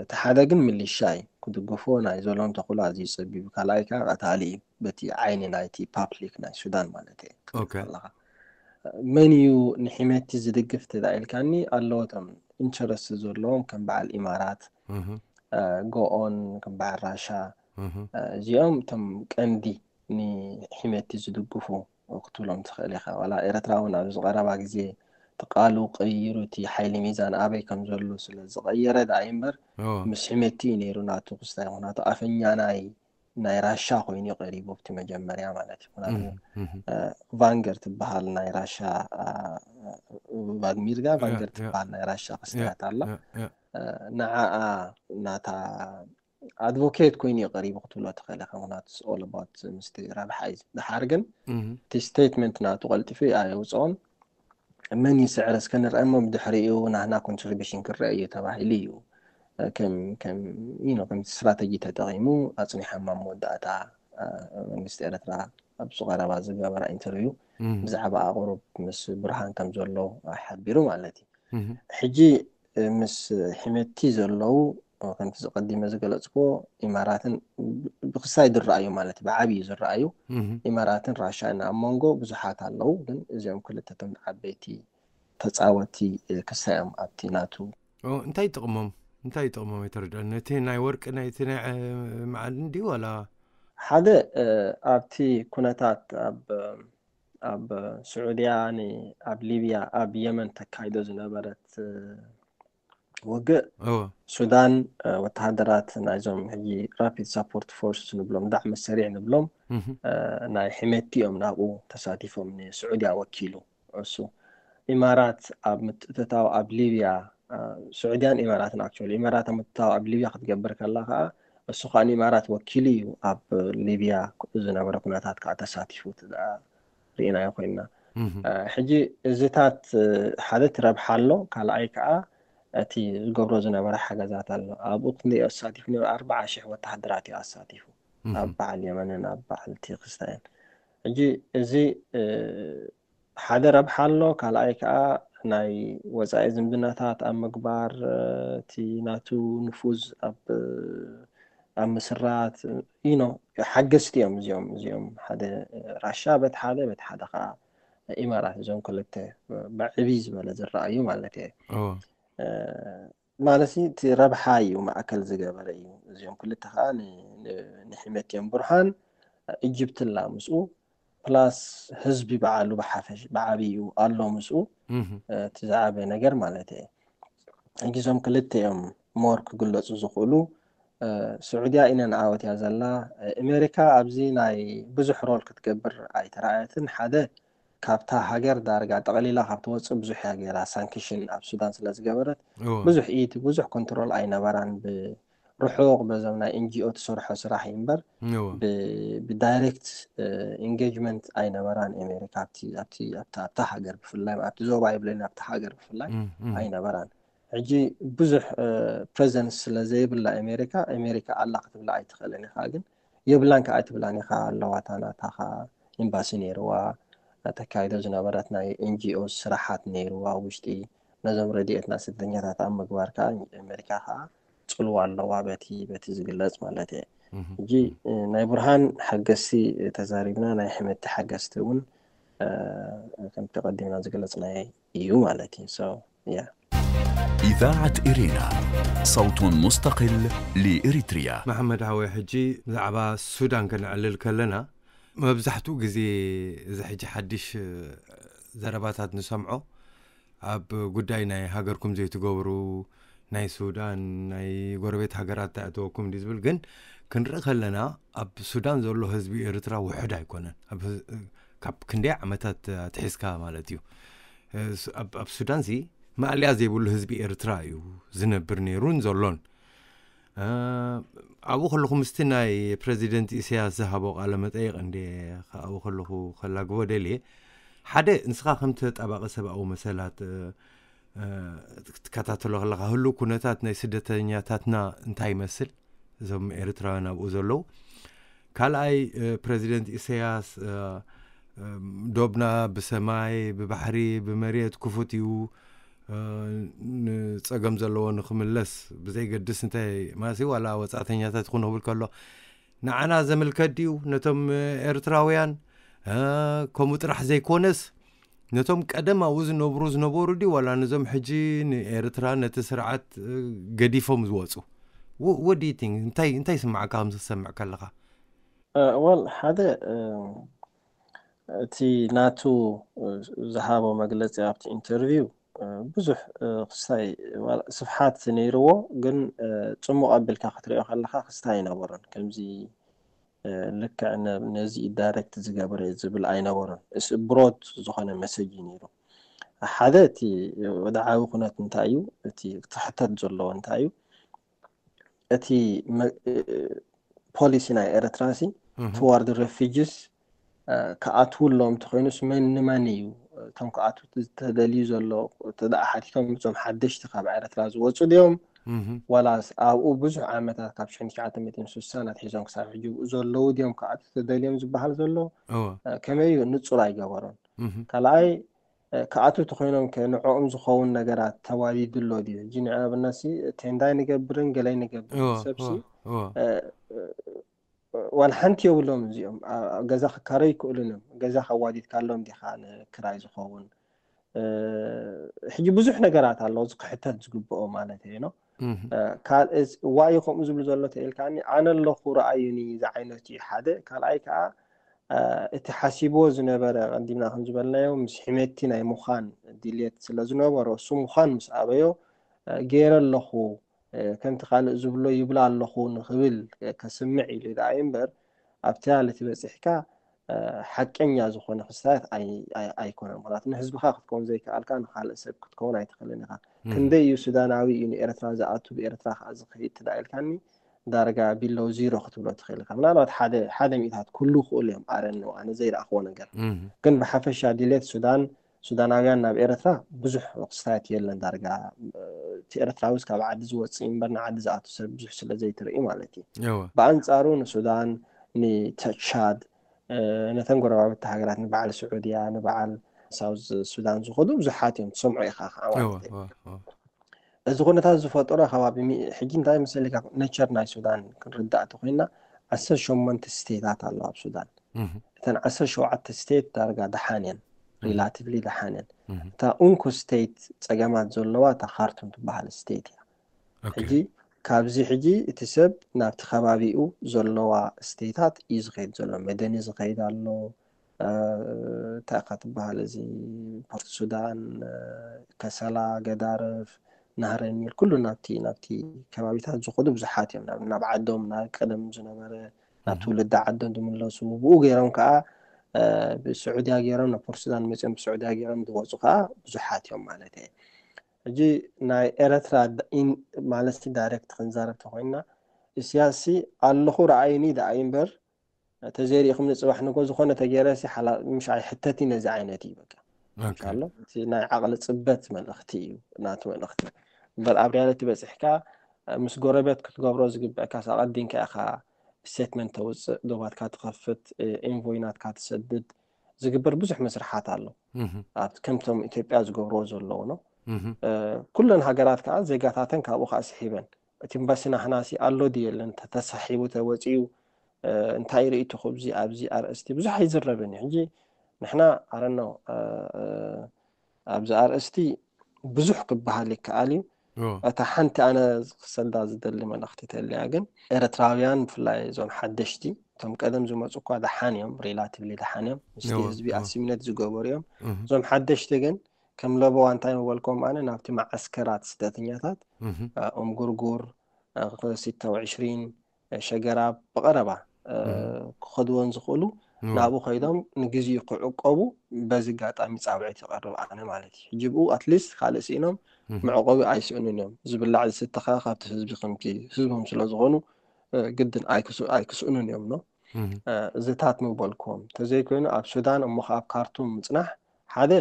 እቲ ሓደ ግን ሚሊሻ እዩ ክድግፎ ናይ ዘሎም ተኽእሎ ኣዝዩ ጸቢብ እዩ። ካልኣይ ከዓ ቀታሊ እዩ በቲ ዓይኒ ናይቲ ፓብሊክ ናይ ሱዳን ማለት እዩ ኦኬ። ክትብል ከለኻ። መን እዩ ንሒመቲ ዝድግፍ ተዳኢልካኒ ኣለዎ እቶም ኢንተረስት ዘለዎም ከም በዓል ኢማራት እህ። እ፣ ጎኦን ከም በዓል ራሻ እህ። እ፣ እዚኦም እቶም ቀንዲ ንሒመቲ ዝድግፉ ክትብሎም ትኽእል ኢኻ። ዋላ ኤርትራ እውን ኣብዚ ቀረባ ግዜ እቲ ቃሉ ቀይሩ እቲ ሓይሊ ሚዛን ኣበይ ከም ዘሎ ስለ ዝቐየረ ደኣ እዩ እምበር ኦ። ምስ ሒመቲ እዩ ነይሩ ናቱ ክስታይ ይኹን ናቱ ኣፈኛ ናይ ናይ ራሻ ኮይኑ እዩ ቀሪቡ ኣብቲ መጀመርያ ማለት እዩ። ምክንያቱ እህ፣ እህ። እ፣ ቫንገር ትበሃል ናይ ራሻ እ፣ ቫድሚር ጋ ያ፣ ቫንገር ያ። ትበሃል ናይ ራሻ ክስታያት ኣላ ያ፣ ያ። እ፣ ንዓኣ ናታ ኣድቮኬት ኮይኑ እዩ ቀሪቡ ክትብሎ ትኽእል ኢኻ። ምክንያቱ it's all about ምስቲ ረብሓ እዩ። ድሓር ግን እህ። እቲ ስቴትመንት ናቱ ቀልጢፉ ኣየውፅኦን። መን ይስዕር እስከ ንርአ እሞ ብድሕሪኡ ናህና ኮንትሪቢሽን ክረአ እዩ ተባሂሉ እዩ። ከም ከም you know፣ ከምቲ ስትራተጂ ተጠቒሙ ኣፅኒሖም ኣብ መወዳእታ እ፣ መንግስቲ ኤርትራ ኣብዚ ቀረባ ዝገበራ ኢንተርቪው እህ። ብዛዕባ ኣቕሩብ ምስ ብርሃን ከም ዘሎ ሓቢሩ ማለት እዩ። እህ። ሕጂ እ፣ ምስ ሒመቲ ዘለዉ እ፣ ከምቲ ዝቀዲመ ዝገለፅክዎ ኢማራትን ብ- ብክሳይ ዝረኣዩ ማለት እዩ፣ ብዓብዩ ዝረኣዩ እህ። ኢማራትን ራሻን ኣብ መንጎ ብዙሓት ኣለዉ፣ ግን እዚኦም ክልተቶም ዓበይቲ ተፃወቲ እ፣ ክሳይ እዮም ኣብቲ ናቱ ኦ፣ እንታይ ጥቕሞም? እንታይ ጥቕሞም ኣይተረድአን። ነቲ ናይ ወርቂ ናይቲ ናይ እ፣ መዓድን ድዩ ዋላ ሓደ እ፣ ኣብቲ ኩነታት ኣብ ኣብ ስዑድያ ን- ኣብ ሊብያ ኣብ የመን ተካይዶ ዝነበረት እ፣ ውግእ እወ። ሱዳን እ፣ ወተሃደራት ናይዞም ሕጂ ራፒድ ሳፖርት ፎርስ ንብሎም ዳዕመ ሰሪዕ ንብሎም እህ። እ፣ ናይ ሕመቲ እዮም ናብኡ ተሳቲፎም ንስዑድያ ወኪሉ እሱ ኢማራት ኣብ ምትእትታው ኣብ ሊብያ እ፣ ስዑድያን ኢማራትን ኣክቹዋሊ ኢማራት ኣብ ምትእትታው ኣብ ሊብያ ክትገብር ከላ ከዓ እሱ ከዓ ንኢማራት ወኪሉ እዩ ኣብ ሊብያ ዝነበረ ኩነታት ከዓ ተሳቲፉ እቲ ደኣ ርኢናዮ ኮይንና። እህ። እ፣ ሕጂ እዚታት እ፣ ሓደ እቲ ረብሓ ኣሎ፣ ካልኣይ ከዓ እቲ ዝገብሮ ዝነበረ ሓገዛት ኣሎ። ኣብኡ ክንደይ ኣሳቲፉ ነይሩ? ኣርብዓ ሽሕ ወተሃደራት እዩ ኣሳቲፉ። ኣብ በዓል የመንን ኣብ በዓል እቲ ክስታይን። ሕጂ እዚ ሓደ ረብሓ ኣሎ። ካልኣይ ከዓ ናይ ወፃኢ ዝምድናታት ኣብ ምግባር፣ እቲ ናቱ ንፉዝ ኣብ ኣብ ምስራት ኢኖ ሓገዝቲ እዮም እዚኦም እዚኦም ሓደ ራሻ በቲ ሓደ በቲ ሓደ ከዓ ኢማራት፣ እዞም ክልተ ብዕብይ ዝበለ ዝረኣዩ ማለት እየ። ማለት እቲ ረብሓ እዩ ማእከል ዝገበረ እዩ። እዚኦም ክልተ ከዓ ንሕመት እዮም። ብርሃን ኢጅፕትላ ምስኡ ፕላስ ህዝቢ በዓሉ ብዓብዩ ኣሎ ምስኡ። እቲ ዝዓበ ነገር ማለት እየ። ሕጂ እዞም ክልተ እዮም ሞር ክግለፁ ዝኽእሉ። ስዑድያ ኢነ ንዓወት እያ ዘላ። ኣሜሪካ ኣብዚ ናይ ብዙሕ ሮል ክትገብር ኣይተረኣየትን። ሓደ ካብታ ሃገር ዳርጋ ጠቕሊላ ካብ ትወፅእ ብዙሕ እያ ገይራ። ሳንክሽን ኣብ ሱዳን ስለ ዝገበረት ብዙሕ ኢድ ብዙሕ ኮንትሮል ኣይነበራን። ብርሑቕ በዞም ናይ ኤንጂኦ ትሰርሖ ስራሕ እዩ እምበር ብዳይሬክት ኢንጌጅመንት ኣይነበራን ኣሜሪካ ኣብታ ሃገር ብፍላይ ኣብቲ ዞባ ይብለና ኣብቲ ሃገር ብፍላይ ኣይነበራን። ሕጂ ብዙሕ ፕሬዘንስ ስለ ዘይብላ ኣሜሪካ ኣሜሪካ ኣላ ክትብላ ኣይትኽእልን ኢኻ። ግን የብላን ከዓ ኣይትብላን ኢኻ። ኣለዋ እታ ናታ ከዓ ኤምባሲ ነይርዋ። ተካይዶ ዝነበረት ናይ ኤንጂኦ ስራሓት ነይርዋ ውሽጢ ነዞም ረድኤትና ስደተኛታት ኣብ ምግባር ከዓ ኣሜሪካ ከዓ ፅልዋ ኣለዋ በቲ በቲ ዝግለፅ ማለት እየ። ሕጂ ናይ ብርሃን ሓገዝቲ ተዛሪብና ናይ ሕመቲ ሓገዝቲ እውን ከምቲ ቀዲምና ዝገለፅናዮ እዩ ማለት እዩ። So yeah. إذاعة إرينا، صوت مستقل لإريتريا. መሓመድ ሓወይ ሕጂ ብዛዕባ ሱዳን ከነዕልል ከለና መብዛሕትኡ ግዜ እዚ ሕጂ ሓድሽ ዘረባታት ንሰምዖ ኣብ ጉዳይ ናይ ሃገርኩም ዘይትገብሩ ናይ ሱዳን ናይ ጎረቤት ሃገራት ተእተወኩም እንዲ ዝብል ግን ክንርኢ ከለና ኣብ ሱዳን ዘሎ ህዝቢ ኤርትራ ውሑድ ኣይኮነን። ካብ ክንደይ ዓመታት ኣትሒዝካ ማለት እዩ። ኣብ ሱዳን ሲ ማእለያ ዘይብሉ ህዝቢ ኤርትራ እዩ ዝነብር ነይሩን ዘሎን። ኣብኡ ከለኹ ምስቲ ናይ ፕረዚደንት ኢሳያስ ዝሃቦ ቃለ መጠይቕ እንደ ኣብኡ ከለኹ ከላግቦ ደልየ ሓደ ንስኻ ከም ተጣባቂ ሰብኣዊ መሰላት ክትከታተሎ ከለካ ህሉ ኩነታት ናይ ስደተኛታትና እንታይ ይመስል እዞም ኤርትራውያን ኣብኡ ዘለዉ ካልኣይ ፕረዚደንት ኢሳያስ ዶብና ብሰማይ ብባሕሪ ብመሬት ክፉት እዩ ንፀገም ዘለዎ ንክምለስ ብዘይገድስ እንታይ ማለት ዋላ ወፃእተኛታት ይኹን ክብል ከሎ ንዓና ዘምልከት ድዩ ነቶም ኤርትራውያን ከምኡ ጥራሕ ዘይኮነስ ነቶም ቀደም ኣብኡ ዝነብሩ ዝነበሩ ድዩ ዋላ ነዞም ሕጂ ንኤርትራ ነቲ ስርዓት ገዲፎም ዝወፁ ወዲቲንግ እንታይ እንታይ ስማዕካ ከም ዝሰምዕ ከለካ ወል ሓደ እቲ ናቱ ዝሃቦ መግለፂ ኣብቲ ኢንተርቪው ብዙሕ ክስታይ ስፍሓት ነይርዎ ግን ፅሙቕ ኣቢልካ ክትሪኦ ከለካ ክስታይ ኣይነበሮን ከምዚ ልክዕ ነዚ ዳይሬክት ዝገበረ ዝብል ኣይነበሮን። እስ ብሮድ ዝኾነ መሰጅ እዩ ነይሩ። ሓደ እቲ ወደ ዓቢ ኩነት እንታይ እዩ እቲ ክትሕተት ዘለዎ እንታይ እዩ እቲ ፖሊሲ ናይ ኤርትራ ሲ ትዋርድ ሬፊጅስ ክኣትውሎም እንተኮይኑስ መን ንመን እዩ እቶም ክኣትው ተደልዩ ዘሎ ተደኣ ሓቲቶም እዞም ሓደሽቲ ካብ ኤርትራ ዝወፁ ድዮም ዋላስ ኣብኡ ብዙሕ ዓመታት ካብ ሽሕን ትሽዓተ ሚእትን ስሳን ኣትሒዞም ክሳብ ሕጂ ዘለዉ ድዮም ክኣትው ተደልዮም ዝበሃል ዘሎ ከመይ እዩ ንፁር ኣይገበሮን። ካልኣይ ክኣትው ተኮይኖም ከ ንዕኦም ዝኸውን ነገራት ተዋዲዱ ኣሎ ድዩ? ሕጂ ንኣብነት ሲ ቴንዳይ ንገብርን ገለይ ንገብር ሰብሲ ዋላ ሓንቲ የብሎም እዚኦም ገዛ ክካረዩ ይክእሉን እዮም። ገዛ ከዋዲድካሎም ዲካ ንክራይ ዝኸውን ሕጂ ብዙሕ ነገራት ኣሎ እዚ ክሕተት ዝግብኦ ማለት እዩ ነው። ዋዩ ከምኡ ዝብሉ ዘሎ ተኢልካኒ ኣነ ኣለኹ ረኣዩኒ ዝዓይነቱ እዩ ሓደ። ካልኣይ ከዓ እቲ ሓሲብዎ ዝነበረ ቀዲምና ከም ዝበልናዮ ምስ ሕመቲ ናይ ምዃን ድልየት ስለ ዝነበሮ እሱ ምዃን ምስ ኣበዮ ገይረ ኣለኹ ከምቲ ካልእ ዝብሎ ይብላ ኣለኹ ንክብል ከስምዕ ኢሉ ዳኣ እምበር ኣብቲ ያለቲ በፂሕካ ሓቀኛ ዝኾነ ክስታያት ኣይኮነን። ምክንያቱ ንህዝብኻ ክትከውን ዘይከኣልካ ንካልእ ሰብ ክትከውን ኣይትኽእልን ኢኻ። ክንደይ እዩ ሱዳናዊ እዩ ንኤርትራ ዝኣቱ ብኤርትራ ከዓ ዝኸይድ ትዳ ኢልካኒ ዳርጋ ቢለው ዚሮ ክትብሎ ትኽእል ኢኻ። ምናልባት ሓደ ሓደ ሚእታት ኩሉ ክእሉ እዮም ኣረን ኣነ ዘይረኣኽዎ ነገር ግን ብሓፈሻ ድሌት ሱዳን ሱዳናውያን ናብ ኤርትራ ብዙሕ ክስታያት የለን ዳርጋ እቲ ኤርትራዊ ካብ ዓዲ ዝወፅእ እምበር ንዓዲ ዝኣቱ ሰብ ብዙሕ ስለ ዘይትርኢ ማለት እዩ። ብኣንፃሩ ንሱዳን ንቻድ፣ ነተን ጎረባብቲ ሃገራት፣ ንበዓል ስዑድያ፣ ንበዓል ሳውዝ ሱዳን ዝኸዱ ብዙሓት እዮም፣ ትሰምዖ ኢኻ ከዓ ማለት እዩ። እዚ ኩነታት ዝፈጠሮ ከባቢ ሕጂ እንታይ መሰለካ፣ ነቸር ናይ ሱዳን ክንርዳእ ተኮይና፣ ዓሰርተ ሸሞንተ ስቴታት ኣለዋ ኣብ ሱዳን። እተን ዓሰርተ ሸውዓተ ስቴት ዳርጋ ደሓን እየን፣ ሪላቲቭሊ ደሓን እየን። እታ ኡንኮ ስቴት ጸገማት ዘለዋ እታ ካርቱም ትበሃል ስቴት እያ። ሕጂ ካብዚ ሕጂ እቲ ሰብ ናብቲ ከባቢኡ ዘለዋ ስቴታት እዩ ዝኸይድ ዘሎ። መደኒ ዝኸይድ ኣሎ፣ እንታይ ኢኻ ትበሃል፣ እዚ ፖርት ሱዳን፣ ከሰላ፣ ገዳርፍ፣ ናህረ ኒል፣ ኩሉ ናብቲ ናብቲ ከባቢታት ዝኸዱ ብዙሓት እዮም። ናብ ዓዶም፣ ናብ ቀደም ዝነበረ፣ ናብ ትውልዲ ዓዶም ዝምለሱ፣ ብኡ ገይሮም ከዓ ብስዑድያ ገይሮም ናብ ፖርት ሱዳን መፅኦም፣ ብስዑድያ ገይሮም ዝወፁ ከዓ ብዙሓት እዮም ማለት እየ። ሕጂ ናይ ኤረትራ ማለት ዳይሬክት ክንዛረብ ተኮይና፣ ኢሳያስ ኣለኹ ረኣይኒ ደኣ እምበር፣ ተዘይሪእኹም ንፅባሕ ንጎ ዝኾነ ተገይረ ሲ ሓላ ምሽ ኣይሕተት ነዚ ዓይነት እዩ። በቃ ኣሎ ናይ ዓቕሊ ፅበት መልእኽቲ እዩ ናቱ መልእኽቲ። እምበር ኣብ ሪያሊቲ በፂሕካ ምስ ጎረቤት ክትገብሮ ዝግብእካ ኣቐዲምካ ኢኻ ስቴትመንት ተውፅእ፣ ዶባትካ ትኸፍት፣ ኢንቮይ ናትካ ትሰድድ፣ ዝግበር ብዙሕ መስርሓት ኣሎ። ከምቶም ኢትዮጵያ ዝገብርዎ ዘለዉ ነው። ኩለን ሃገራት ከዓ ዜጋታተን ካብኡ ከዓ ስሒበን፣ እቲ ኤምባሲ ናህናሲ ኣሎ ድዩ የለን፣ ተተሳሒቡ ተወፂኡ እንታይ ርእይቶ ኣብዚ ኣብዚ ኣርእስቲ ብዙሕ ኣይዝረብን እዩ። ሕጂ ንሕና ኣረኖ ኣብዚ ኣርእስቲ ብዙሕ ክበሃል ይከኣል እዩ። እታ ሓንቲ ኣነ ክሰዳ ዝደሊ መልእኽቲ ተልያ ግን ኤረትራውያን ብፍላይ እዞም ሓደሽቲ እቶም ቀደም ዝመፁ እኳ ደሓን እዮም፣ ሪላቲቭሊ ደሓን እዮም፣ ምስቲ ህዝቢ ኣሲሚነት ዝገበሩ እዮም። እዞም ሓደሽቲ ግን ከም ለበዋ እንታይ ምበልኮም ኣነ ናብቲ መዓስከራት ስደተኛታት ኡምጉርጉር፣ ሲተው ዕሽሪን፣ ሸገራብ ብቐረባ ክኸድወን ዝኽእሉ ናብኡ ከይዶም ንግዜኡ ክዕቀቡ በዚ ኣጋጣሚ ፃውዒት ይቐርብ ኣነ ማለት እዩ። ሕጂ ብኡ ኣትሊስት ካልእ ስኢኖም መዕቆቢ ኣይስእኑን እዮም። ዝብላዕ ዝስተ ከዓ ካብቲ ህዝቢ ከምቲ ህዝቦም ስለዝኾኑ ግድን ኣይክስእኑን እዮም ነው። እዚታት ምበልክዎም ተዘይኮይኑ ኣብ ሱዳን እሞ ከዓ ኣብ ካርቱም ምፅናሕ ሓደ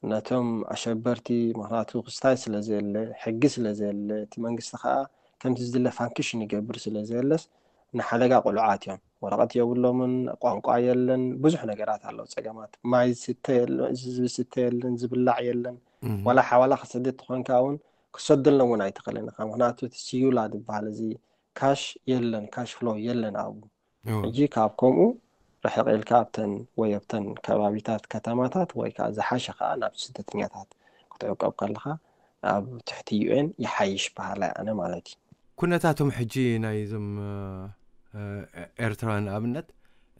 ነቶም ኣሸበርቲ፣ ምክንያቱ ክስታይ ስለዘየለ፣ ሕጊ ስለዘየለ፣ እቲ መንግስቲ ከዓ ከምቲ ዝድለ ፋንክሽን ይገብር ስለዘየለስ ንሓደጋ ቅሉዓት እዮም። ወረቐት የብሎምን፣ ቋንቋ የለን፣ ብዙሕ ነገራት ኣለዉ ፀገማት። ማይ ዝስተ የለን፣ ዝብላዕ የለን። ዋላ ሓዋላ ክሰድድ ትኾንካ እውን ክሰደሎም እውን ኣይትኽእልን ኢኻ። ምክንያቱ እቲ ስዩላ ዝበሃል እዚ ካሽ የለን፣ ካሽ ፍሎ የለን ኣብኡ። ሕጂ ካብ ከምኡ ርሕቕ ኢልካ ኣብተን ወይ ኣብተን ከባቢታት ከተማታት ወይ ከዓ ዝሓሸ ከዓ ናብ ስደተኛታት ክትዕቀብ ከለኻ ኣብ ትሕቲ ዩኤን ይሓይሽ በሃላይ ኣነ ማለት እዩ። ኩነታቶም ሕጂ ናይ እዞም ኤርትራውያን ኣብነት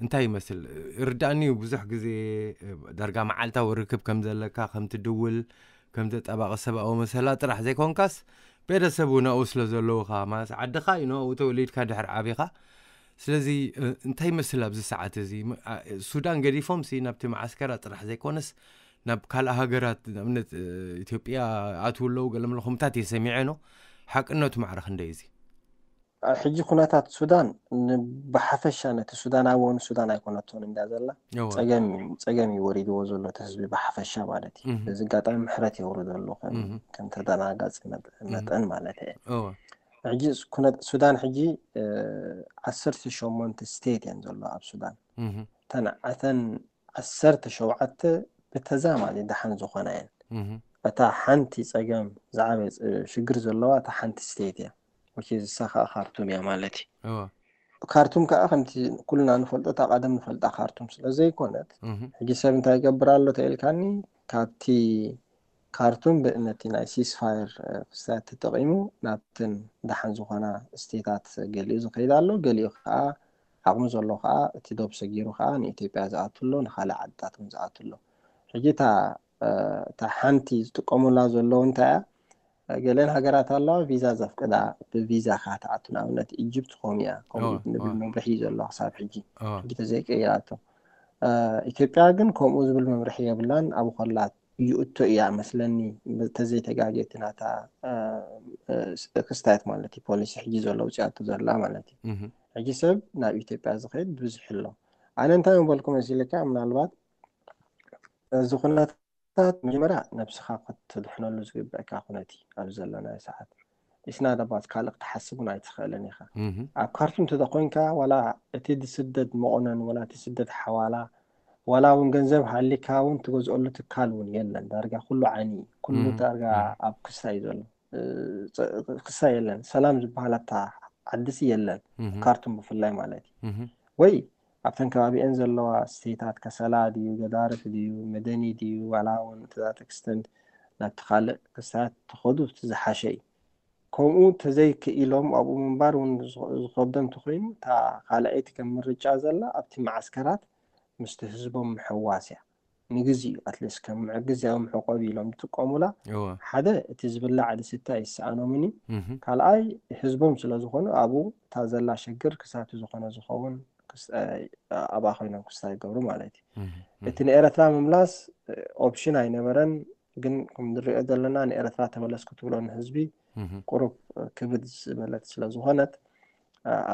እንታይ ይመስል? ይርዳእኒ እዩ ብዙሕ ግዜ ዳርጋ መዓልታዊ ርክብ ከም ዘለካ ከም ትድውል ከም ተጣባቒ ሰብኣዊ መሰላት ጥራሕ ዘይኮንካስ ቤተሰብ እውን ኣብኡ ስለ ዘለውኻ ማለት ዓድኻ እዩ ንኡ ተወሊድካ ድሕሪ ዓቢኻ ስለዚ እንታይ ይመስል ኣብዚ ሰዓት እዚ ሱዳን ገዲፎም ሲ ናብቲ መዓስከራ ጥራሕ ዘይኮነስ ናብ ካልእ ሃገራት ንኣብነት ኢትዮጵያ ኣትው ኣለዉ ገለ መለኹምታት እየ ሰሚዐ ኖ ሓቅነቱ ማዕረ ክንደይ እዚ ሕጂ ኩነታት ሱዳን ብሓፈሻ ነቲ ሱዳናዊ እውን ሱዳን ኣይኮነቶን እንዳ ዘላ ጸገም እዩ ወሪድዎ ዘሎ እቲ ህዝቢ ብሓፈሻ ማለት እዩ። በዚ ኣጋጣሚ ምሕረት የውርደሉ ከም ተደናጋፂ መጠን ማለት እየ። ሕጂ ሱዳን ሕጂ ዓሰርተ ሸሞንተ ስቴት እየን ዘሎ ኣብ ሱዳን። እተን ዓሰርተ ሸውዓተ ብተዛማዲ ደሓን ዝኾና እየን። እታ ሓንቲ ጸገም ዝዓበየ ሽግር ዘለዋ እታ ሓንቲ ስቴት እያ። እሳ ከዓ ካርቱም እያ ማለት እዩ። ካርቱም ከዓ ከምቲ ኩልና ንፈልጦ እታ ቀደም ንፈልጣ ካርቱም ስለ ዘይኮነት ሕጂ ሰብ እንታይ ይገብር ኣሎ ተኢልካኒ ካብቲ ካርቱም ነቲ ናይ ሲስፋየር ክስታት ተጠቒሙ ናብተን ደሓን ዝኾና ስቴታት ገሊኡ ዝኸይድ ኣሎ። ገሊኡ ከዓ ዓቕሚ ዘሎ ከዓ እቲ ዶብ ሰጊሩ ከዓ ንኢትዮጵያ ዝኣቱ ኣሎ፣ ንካልእ ዓድታት እውን ዝኣቱ ኣሎ። ሕጂ እታ እታ ሓንቲ ዝጥቀሙላ ዘለዉ እንታይ እያ? ገለን ሃገራት ኣለዋ ቪዛ ዘፍቅዳ ብቪዛ ከዓ ትኣቱ። ንኣብነት ኢጅፕት ከምኡ እያ፣ ከምኡ ንብል መምርሒ እዩ ዘሎ ክሳብ ሕጂ ሕጂ ተዘይቀይራቶ። ኢትዮጵያ ግን ከምኡ ዝብል መምርሒ የብላን። ኣብ ኮላ ይእቶ እያ መስለኒ ተዘይተጋጌ እቲ ናታ ክስታየት ማለት እዩ ፖሊሲ ሕጂ ዘሎ ውፅኣቶ ዘላ ማለት እዩ። ሕጂ ሰብ ናብ ኢትዮጵያ ዝኸይድ ብዙሕ ኣሎ። ኣነ እንታይ ምበልኩ መሲልካ ምናልባት እዚ ኩነታት መጀመርያ ነብስኻ ክትድሕነሉ ዝግብእካ ኩነት እዩ ኣብዚ ዘለናዮ ሰዓት። ኢስና ደባት ካልእ ክትሓስብ እውን ኣይትኽእልን ኢኻ። ኣብ ካርቱም እንተ ኮይንካ ዋላ እቲ ዝስደድ መቑነን ዋላ እቲ ስደድ ሓዋላ ዋላ እውን ገንዘብ ሃሊካ እውን ትገዝኦሉ ትካል እውን የለን። ዳርጋ ኩሉ ዓኒ ኩሉ ዳርጋ ኣብ ክስታ እዩ ዘሎ። ክስታ የለን። ሰላም ዝበሃል ኣብታ ዓድሲ የለን። ካርቱም ብፍላይ ማለት እዩ። ወይ ኣብተን ከባቢአን ዘለዋ ስቴታት ከሰላ ድዩ ገዳርፍ ድዩ መደኒ ድዩ ዋላ እውን ትዛት ኤክስተንድ ናብቲ ካልእ ክስታት ትኸዱ እቲ ዝሓሸ እዩ። ከምኡ ተዘይክኢሎም ኣብኡ ምንባር እውን ዝኸብዶም እንተኮይኑ እታ ካልኣይቲ ከም ምርጫ ዘላ ኣብቲ መዓስከራት ምስቲ ህዝቦም ምሕዋስ እያ። ንግዜኡ ኣትሊስ ከም ግዜያዊ መዕቆቢ ኢሎም ዝጥቀሙላ ሓደ እቲ ዝብላዕ ዝስተ ኣይሰኣኖምን እዩ። ካልኣይ ህዝቦም ስለዝኾኑ ኣብኡ እታ ዘላ ሽግር ክሳብ ዝኾነ ዝኸውን ኣብኣ ኮይኖም ክስታ ይገብሩ ማለት እዩ። እቲ ንኤረትራ ምምላስ ኦፕሽን ኣይነበረን። ግን ከም ንሪኦ ዘለና ንኤረትራ ተመለስ ክትብሎ ንህዝቢ ቁሩብ ክብድ ዝበለት ስለዝኾነት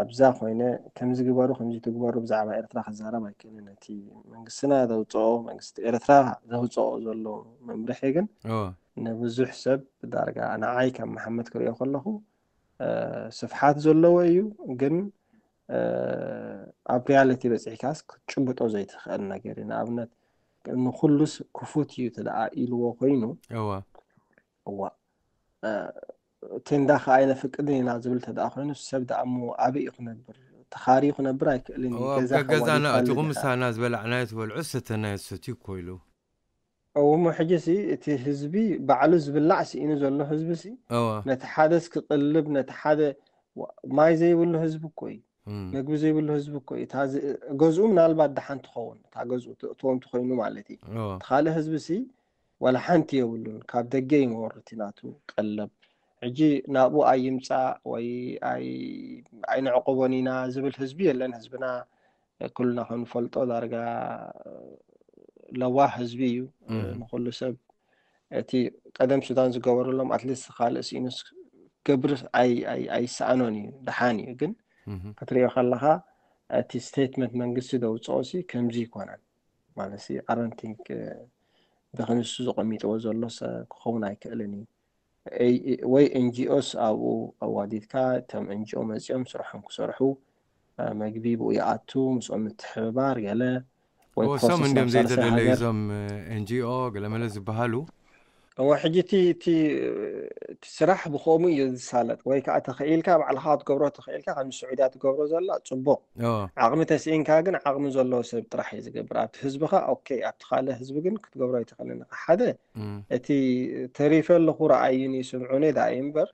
ኣብዛ ኮይነ ከምዚ ግበሩ ከምዚ ትግበሩ ብዛዕባ ኤርትራ ክዛረብ ኣይክእልን። እቲ መንግስትና ዘውፅኦ መንግስቲ ኤርትራ ዘውፅኦ ዘሎ መምርሒ ግን ንብዙሕ ሰብ ዳርጋ ንዓይ ከም መሓመድ ክሪኦ ከለኹ ስፍሓት ዘለዎ እዩ። ግን ኣብ ሪያሊቲ በፂሕካስ ክትጭብጦ ዘይትኽእል ነገር እዩ። ንኣብነት ንኩሉስ ክፉት እዩ ተደኣ ኢልዎ ኮይኑ እዋ እዋ ቴንዳ ከኣ ኣይነፍቅድን ኢና ዝብል ተደኣ ኮይኑ ሰብ ደኣ እሞ ኣበይ እዩ ክነብር? ተኻርዩ ክነብር ኣይክእልን እዩ። ገዛ ገዛና ኣቲኹ ምሳና ዝበላዕናዮ ዝበልዑ ሰተናዮ ሰትዩ እኮ ኢሉ እሞ ሕጂ ሲ እቲ ህዝቢ ባዕሉ ዝብላዕ ስኢኑ ዘሎ ህዝቢ ሲ ነቲ ሓደስ ክቅልብ ነቲ ሓደ ማይ ዘይብሉ ህዝቢ እኮ እዩ። መግቢ ዘይብሉ ህዝቢ እኮ እዩ። ገዝኡ ምናልባት ደሓን ትኸውን እታ ገዝኡ ትእትዎ እንተኮይኑ ማለት እዩ። እቲ ካልእ ህዝቢ ሲ ዋላ ሓንቲ የብሉን። ካብ ደገ እዩ መወርቲ ናቱ ቀለብ። ሕጂ ናብኡ ኣይምፃእ ወይ ኣይንዕቆቦን ኢና ዝብል ህዝቢ የለን። ህዝብና ኩልና ከምንፈልጦ ዳርጋ ለዋህ ህዝቢ እዩ። ንኩሉ ሰብ እቲ ቀደም ሱዳን ዝገበረሎም ኣትሊስት ካልእ ስኢኑስ ክገብር ኣይሰኣኖን እዩ። ደሓን እዩ ግን ክትሪኦ ከለኻ እቲ ስቴትመንት መንግስቲ ደውፅኦ ሲ ከምዚ ይኮነን ማለት ሲ ኣረንቲንክ ብክንሱ ዘቐሚጥዎ ዘሎ ክኸውን ኣይክእልን እዩ። ወይ ኤንጂኦስ ኣብኡ ኣዋዲድካ እቶም ኤንጂኦ መፂኦም ስርሖም ክሰርሑ መግቢ ብኡ ይኣቱ ምስኦም ምትሕብባር ገለ ወይ ፕሮሰስ እንዲም ዘይተደለዩ እዞም ኤንጂኦ ገለመለ ዝበሃሉ እወ ሕጂ እቲ እቲ ስራሕ ብከምኡ እዩ ዝሳለጥ ወይ ከዓ ተኽኢልካ ባዕልካ ክትገብሮ ተኽኢልካ ከም ስዑድያ ትገብሮ ዘላ ፅቡቅ ዓቕሚ ተስኢንካ ግን ዓቕሚ ዘለዎ ሰብ ጥራሕ እዩ ዝገብር ኣብቲ ህዝብካ ኦኬ ኣብቲ ካልእ ህዝቢ ግን ክትገብሮ ኣይትኽእልን ኢኻ ሓደ እቲ ተሪፈ ኣለኹ ረኣዩኒ ስምዑኒ ዳ እዩ እምበር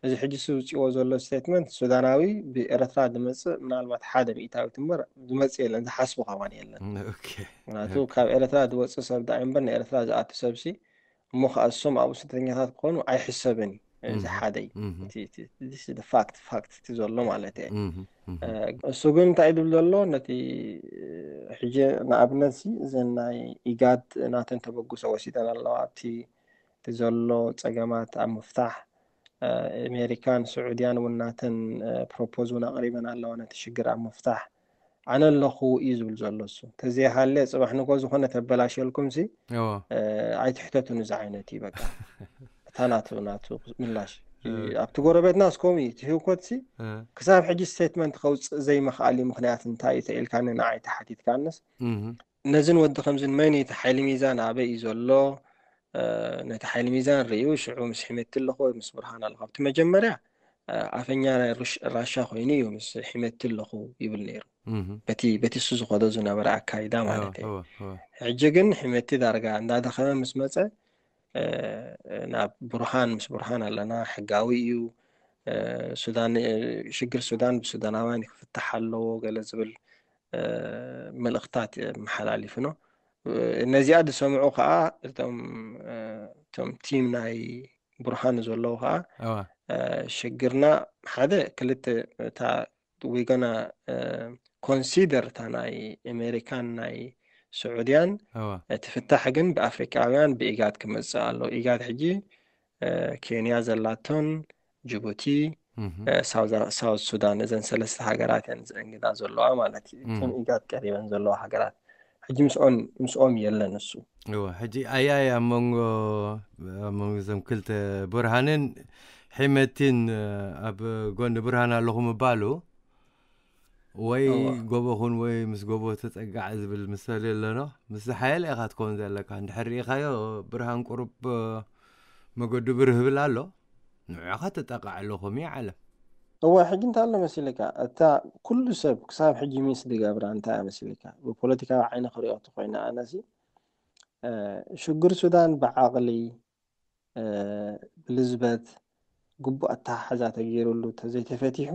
እዚ ሕጂ ዝውፅዎ ዘሎ ስቴትመንት ሱዳናዊ ብኤረትራ ዝመፅእ ምናልባት ሓደ ሚእታዊት እምበር ዝመፅእ የለን ዝሓስቡ ከማን የለን ምክንያቱ ካብ ኤረትራ ዝወፅእ ሰብ ዳ እምበር ንኤረትራ ዝኣቱ ሰብሲ እሞ ከዓ እሶም ኣብኡ ስደተኛታት ክኾኑ ኣይሕሰብን እዩ እዚ ሓደ እዩ ፋክት ፋክት እቲ ዘሎ ማለት እየ እሱ ግን እንታይ ድብል ዘሎ ነቲ ሕጂ ንኣብነት እዚ ናይ ኢጋድ ናተን ተበግሶ ወሲደን ኣለዋ ኣብቲ እቲ ዘሎ ፀገማት ኣብ ምፍታሕ ኣሜሪካን ስዑድያን እውን ናተን ፕሮፖዝ እውን ኣቅሪበን ኣለዋ ነቲ ሽግር ኣብ ምፍታሕ ኣነ ኣለኹ እዩ ዝብል ዘሎ እሱ ተዘይሃለ ፅባሕ ንጎ ዝኾነ ተበላሸልኩም ሲ ኣይትሕተቱን እዚ ዓይነት እዩ በቃ እታ ናቱ ናቱ ምላሽ ኣብቲ ጎረቤትና እስከም እዩ እቲ ህውኮት ሲ ክሳብ ሕጂ ስቴትመንት ከውፅእ ዘይምኽኣል እዩ ምክንያት እንታይ እዩ ተኢልካኒ ንዓይ ተሓቲትካንስ ነዝን ወዲ ከምዝን መን እቲ ሓይሊ ሚዛን ኣበይ እዩ ዘሎ ነቲ ሓይሊ ሚዛን ርእዩ ሽዑ ምስ ሕመቲ ኣለኹ ወይ ምስ ብርሃን ኣለኹ ኣብቲ መጀመርያ ኣፈኛ ናይ ራሻ ኮይኑ እዩ ምስ ሕመቲ ኣለኹ ይብል ነይሩ በቲ በቲ እሱ ዝኸዶ ዝነበረ ኣካይዳ ማለት እዩ ሕጂ ግን ሕመቲ ዳርጋ እንዳደኸመ ምስ መፀ ናብ ብርሃን ምስ ብርሃን ኣለና ሕጋዊ እዩ ሱዳን ሽግር ሱዳን ብሱዳናውያን ክፍታሕ ኣለዎ ገለ ዝብል መልእኽታት መሓላሊፍኖ ነዚኣ ዝሰምዑ ከዓ እቶም እቶም ቲም ናይ ብርሃን ዘለዉ ከዓ ሽግርና ሓደ ክልተ እታ ዊገና ኮንሲደር እታ ናይ ኣሜሪካን ናይ ስዑድያን እቲ ፍታሕ ግን ብኣፍሪካውያን ብኢጋድ ክመፅእ ኣሎ ኢጋድ ሕጂ ኬንያ ዘላቶን ጅቡቲ ሳውት ሱዳን እዘን ሰለስተ ሃገራት እየን ዘእንግዳ ዘለዋ ማለት እዩ እተን ኢጋድ ቀሪበን ዘለዋ ሃገራት ሕጂ ምስኦም ምስኦም የለን እሱ እወ ሕጂ ኣያይ ኣብ መንጎ ኣብ መንጎ እዞም ክልተ ብርሃንን ሒመቲን ኣብ ጎኒ ብርሃን ኣለኹ ምባሉ፣ ወይ ጎቦኹን ወይ ምስ ጎቦ ተጸጋዕ ዝብል ምሰል ኣለኖ። ምስ ዝሓየለ ኢኻ ትከውን ዘለካ። እንድሕር ርኢኻዮ ብርሃን ቁሩብ መገዱ ብርህ ብል ኣሎ፣ ንዑኻ ተጠቃዕ ኣለኹም እዩ ዓለም። እወ፣ ሕጂ እንታይ ኣሎ መሲልካ፣ እታ ኩሉ ሰብ ክሳብ ሕጂ ሚስ ዝገብራ እንታይ እያ መሲልካ፣ ብፖለቲካዊ ዓይኒ ክሪኦ ተኮይነ ኣነሲ፣ ሽግር ሱዳን ብዓቕሊ፣ ብልዝበት፣ ግቡእ ኣተሓሕዛ ተገይሩሉ ተዘይተፈቲሑ፣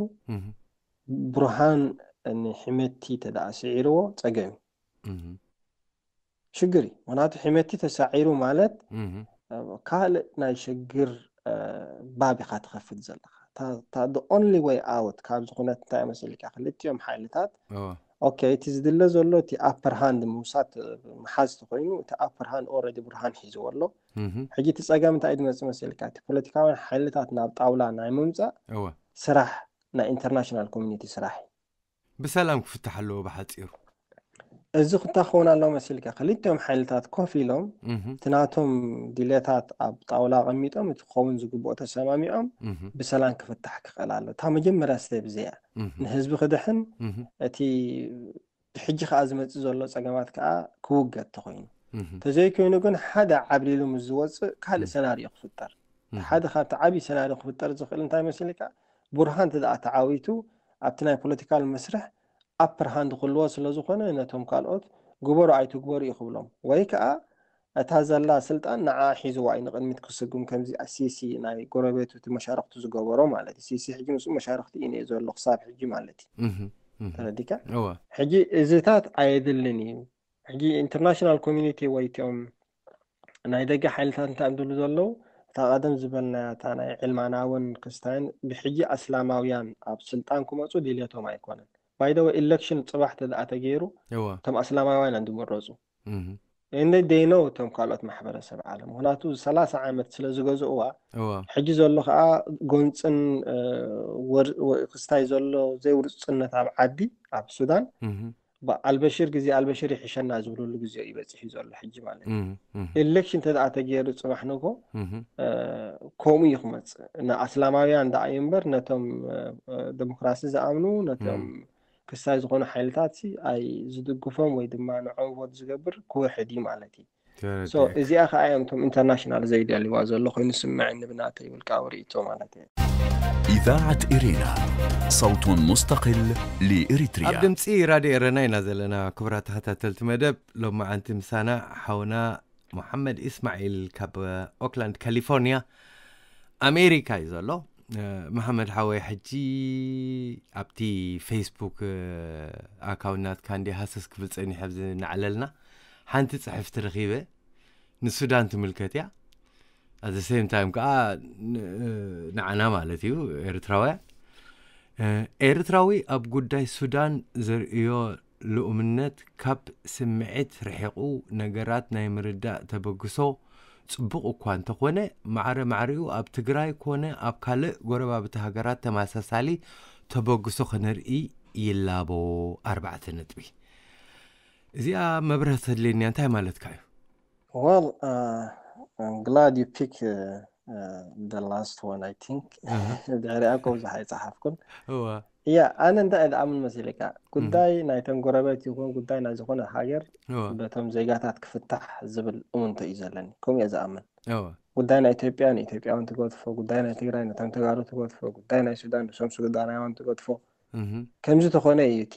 ብርሃን ንሕመቲ ተደኣ ስዒርዎ ጸገም እዩ። ሽግር እዩ። ምክንያቱ ሕመቲ ተሳዒሩ ማለት ካልእ ናይ ሽግር ባብ ኢኻ ትኸፍት ዘለኻ። እታ only way out ካብ ዝኹነት እንታይ መሰልካ፣ ክልቲኦም ሓይልታት ኦኬ፣ እቲ ዝድለ ዘሎ እቲ ኣፐር ሃንድ ምውሳድ ምሓዝ ተኮይኑ፣ እቲ ኣፐር ሃንድ ኦረዲ ብርሃን ሒዝዎ ኣሎ። ሕጂ እቲ ጸገም እንታይ እዩ ዝመጽእ መሰልካ? እቲ ፖለቲካውያን ሓይልታት ናብ ጣውላ ናይ ምምጻእ ስራሕ ናይ ኢንተርናሽናል ኮሚኒቲ ስራሕ እዩ። ብሰላም ክፍታሕ ኣለዎ ብሓጺሩ። እዚ ክታ ክኸውን ኣለዎ መሲልካ፣ ክልቲኦም ሓይልታት ኮፍ ኢሎም እቲ ናቶም ድሌታት ኣብ ጣውላ ኣቐሚጦም፣ እቲ ክኸውን ዝግብኦ ተሰማሚዖም ብሰላም ክፍታሕ ክኽእል ኣሎ። እታ መጀመርያ ስቴፕ እዚኣ ንህዝቢ ክድሕን፣ እቲ ብሕጂ ከኣ ዝመጽእ ዘሎ ጸገማት ከኣ ክውገድ ተኾይኑ። ተዘይኮይኑ ግን ሓደ ዓብሊሉ ምስ ዝወጽእ ካልእ ሰናሪዮ ክፍጠር። ሓደ ካብቲ ዓብዪ ሰናሪዮ ክፍጠር ዝኽእል እንታይ መሲልካ? ብርሃን እንተ ደኣ ተዓዊቱ ኣብቲ ናይ ፖለቲካል መስርሕ ኣፐር ሃንድ ክህልዎ ስለ ዝኾነ ነቶም ካልኦት ግበሩ ኣይትግበሩ እዩ ክብሎም። ወይ ከኣ እታ ዘላ ስልጣን ንዓ ሒዝዋ እዩ ንቕድሚት ክስጉም፣ ከምዚ ሲሲ ናይ ጎረቤቱ እቲ መሻርኽቱ ዝገበሮ ማለት እዩ። ሲሲ ሕጂ ምስኡ መሻርኽቲ እዩ ነይሩ ዘሎ ክሳብ ሕጂ ማለት እዩ። ተረዲካ? ሕጂ እዚታት ኣየድልን እዩ። ሕጂ ኢንተርናሽናል ኮሚኒቲ ወይ እቲኦም ናይ ደገ ሓይልታት እንታይ እዮም ዝብሉ ዘለዉ? እታ ቀደም ዝበልናያ እታ ናይ ዕልማናውን ክስታይን ብሕጂ ኣስላማውያን ኣብ ስልጣን ክመፁ ድልየቶም ኣይኮነን። ባይደወ ኢሌክሽን ፅባሕ ተደኣ ተገይሩ እቶም ኣስላማውያን እዮም ዝምረፁ። እንደ ደይነው እቶም ካልኦት ማሕበረሰብ ዓለም፣ ምክንያቱ ሰላሳ ዓመት ስለ ዝገዝእዋ፣ ሕጂ ዘሎ ከዓ ጎንፅን ክስታይ ዘሎ ዘይውርፅነት ኣብ ዓዲ፣ ኣብ ሱዳን፣ ኣልበሽር ግዜ ኣልበሽር ይሕሸና ዝብልሉ ግዜ እዩ በፂሑ ዘሎ ሕጂ ማለት እዩ። ኢሌክሽን ተደኣ ተገይሩ ፅባሕ ንጎ ከምኡ እዩ ክመፅእ። ንኣስላማውያን ደኣ እዩ እምበር ነቶም ዴሞክራሲ ዝኣምኑ፣ ነቶም ክስታይ ዝኾኑ ሓይልታት ኣይ ዝድግፎም ወይ ድማ ንዕኦም ቮት ዝገብር ክውሕድ እዩ ማለት እዩ። እዚኣ ከዓ እዮም እቶም ኢንተርናሽናል ዘይደልይዋ ዘሎ ኮይኑ ስምዐኒ ብናተይ ውልቃዊ ርእይቶ ማለት እዩ። إذاعة إرينا، صوت مستقل لإريتريا. ኣብ ድምፂ ራድዮ ኤረና ኢና ዘለና። ክቡራት ተኸታተልቲ መደብ ሎማዓንቲ ምሳና ሓውና መሓመድ ኢስማዒል ካብ ኦክላንድ ካሊፎርኒያ ኣሜሪካ እዩ ዘሎ። መሓመድ ሓወይ፣ ሕጂ ኣብቲ ፌስቡክ ኣካውንት ናትካ እንዲ ሃሰስ ክብል ፀኒሐ ኣብዚ እናዕለልና ሓንቲ ፅሕፍቲ ረኺበ። ንሱዳን ትምልከት እያ። ኣት ሴም ታይም ከዓ ንዓና ማለት እዩ ኤርትራውያን። ኤርትራዊ ኣብ ጉዳይ ሱዳን ዘርእዮ ልኡምነት ካብ ስምዒት ርሒቑ ነገራት ናይ ምርዳእ ተበግሶ ጽቡቕ እኳ እንተኾነ፣ ማዕረ ማዕሪኡ ኣብ ትግራይ ኮነ ኣብ ካልእ ጎረባብቲ ሃገራት ተመሳሳሊ ተበግሶ ከነርኢ ይላቦ። ኣርባዕተ ነጥቢ። እዚኣ መብርህ ተድልየኒ እንታይ ማለትካ እዩ? Well, uh, I'm glad you pick uh, uh, the last one, I think. ድሕሪኣ እኮ ብዙሕ ኣይጸሓፍኩን። እዋ። እያ፣ ኣነ እንታይ እየ ዝኣምን መሲልካ? ጉዳይ ናይቶም ጎረቤት ይኹን ጉዳይ ናይ ዝኾነ ሃገር እዋ። በቶም ዜጋታት ክፍታሕ ዝብል እምንቶ እዩ ዘለኒ። ከምኡ እየ ዝኣምን። እዋ። ጉዳይ ናይ ኢትዮጵያ ንኢትዮጵያውን ትገድፎ፣ ጉዳይ ናይ ትግራይ ነቶም ተጋሩ ትገድፎ፣ ጉዳይ ናይ ሱዳን ንሶም ሱዳናውያን ትገድፎ። እህ። ከምዚ ተኾነ እዩ እቲ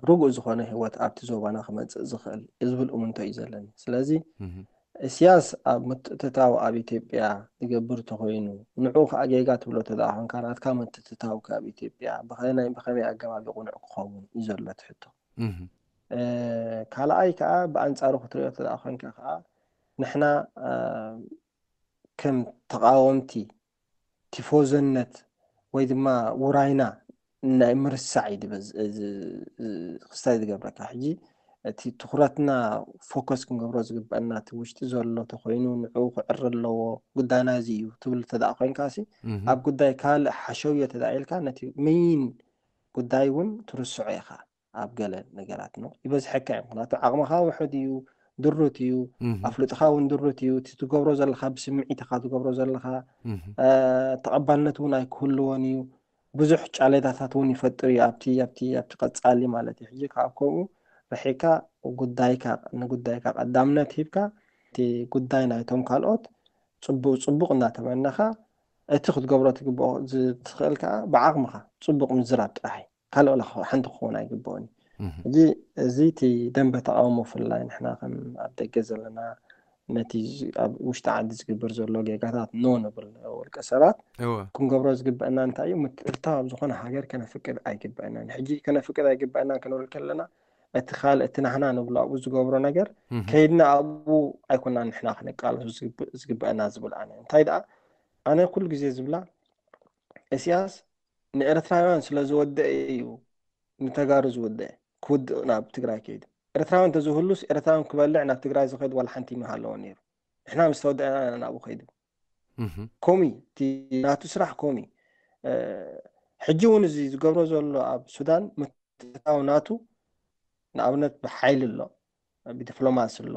ርጉእ ዝኾነ ህይወት ኣብቲ ዞባና ክመጽእ ዝኽእል ዝብል እምንቶ እዩ ዘለኒ። ስለዚ እህ። እስያስ ኣብ ምትእትታው ኣብ ኢትዮጵያ ዝገብር ተኾይኑ፣ ንዑ ከኣ ጌጋ ትብሎ ተደኣ ኾንካ፣ ናትካ ምትእትታው ካብ ኢትዮጵያ ብኸመይ፣ ብኸመይ ኣገባብ እዩ ቅኑዕ ክኸውን እዩ ዘሎ እቲ ሕቶ። እህ። እ፣ ካልኣይ ከኣ ብኣንጻሩ ክትሪኦ ተደኣ ኾንካ ከኣ፣ ንሕና፣ እ፣ ከም ተቓወምቲ ቲፎዞነት ወይ ድማ ውራይና ናይ ምርሳዕ እዩ ዝበዝ-፣ ዝ-፣ ዝ-፣ ክስታይ ዝገብረካ። ሕጂ እቲ ትኹረትና ፎከስ ክንገብሮ ዝግበአና እቲ ውሽጢ ዘሎ ተኾይኑ ንዕኡ ክዕሪ ኣለዎ፣ ጉዳይና እዚ እዩ ትብል ተደኣ ኮይንካሲ፣ እህ። ኣብ ጉዳይ ካልእ ሓሸውዮ ተደኣ ኢልካ ነቲ መይን ጉዳይ እውን ትርስዖ ኢኻ። ኣብ ገለ ነገራት ነው ይበዝሐካ እዩ። ምክንያቱ ዓቕምኻ ውሑድ እዩ፣ ድሩት እዩ። ኣፍልጥኻ እውን ድሩት እዩ። እቲ ትገብሮ ዘለኻ ብስምዒትኻ ትገብሮ ዘለኻ ተቐባልነት እውን ኣይክህልዎን እዩ። ብዙሕ ጫሌታታት እውን ይፈጥር እዩ ኣብቲ ኣብቲ ኣብቲ ቀጻሊ ማለት እዩ። ሕጂ ካብ ከምኡ ርሒካ ጉዳይካ ንጉዳይካ ቀዳምነት ሂብካ እቲ ጉዳይ ናይቶም ካልኦት ጽቡቕ ጽቡቕ እናተመነኻ እቲ ክትገብሮ ትግብኦ ትኽእል ከዓ ብዓቕምኻ ጽቡቕ ምዝራብ ጥራሕ እዩ። ካልእ ሓንቲ ክኸውን ኣይግብኦን እዩ። ሕጂ እዚ እቲ ደንበ ተቃውሞ ብፍላይ ንሕና ከም ኣብ ደገ ዘለና ነቲ ኣብ ውሽጢ ዓዲ ዝግበር ዘሎ ጌጋታት ኖ ንብል ውልቀ ሰባት ክንገብሮ ዝግበአና እንታይ እዩ? ምትእትታው ኣብ ዝኾነ ሃገር ከነፍቅድ ኣይግበአናን። ሕጂ ከነፍቅድ ኣይግበአናን ክንብል ከለና እቲ ካልእ እቲ ናህና ንብሎ ኣብኡ ዝገብሮ ነገር ከይድና ኣብኡ ኣይኮናን ንሕና ክንቃለሱ ዝግበአና ዝብል ኣነ እንታይ ደኣ ኣነ ኩሉ ግዜ ዝብላ እስያስ ንኤርትራውያን ስለ ዝወደአ እዩ ንተጋሩ ዝወደአ ክውድእ ናብ ትግራይ ከይዱ ኤርትራውያን ተዝህሉስ ኤርትራውያን ክበልዕ ናብ ትግራይ ዝኸይድ ዋላ ሓንቲ ይመሃለዎ ነይሩ። ንሕና ምስ ተወደአና ናብኡ ከይዱ ኮሚ ናቱ ስራሕ ኮሚ ሕጂ እውን እዚ ዝገብሮ ዘሎ ኣብ ሱዳን ምትእታው ናቱ ንኣብነት ብሓይሊ ኣሎ ብዲፕሎማሲ ኣሎ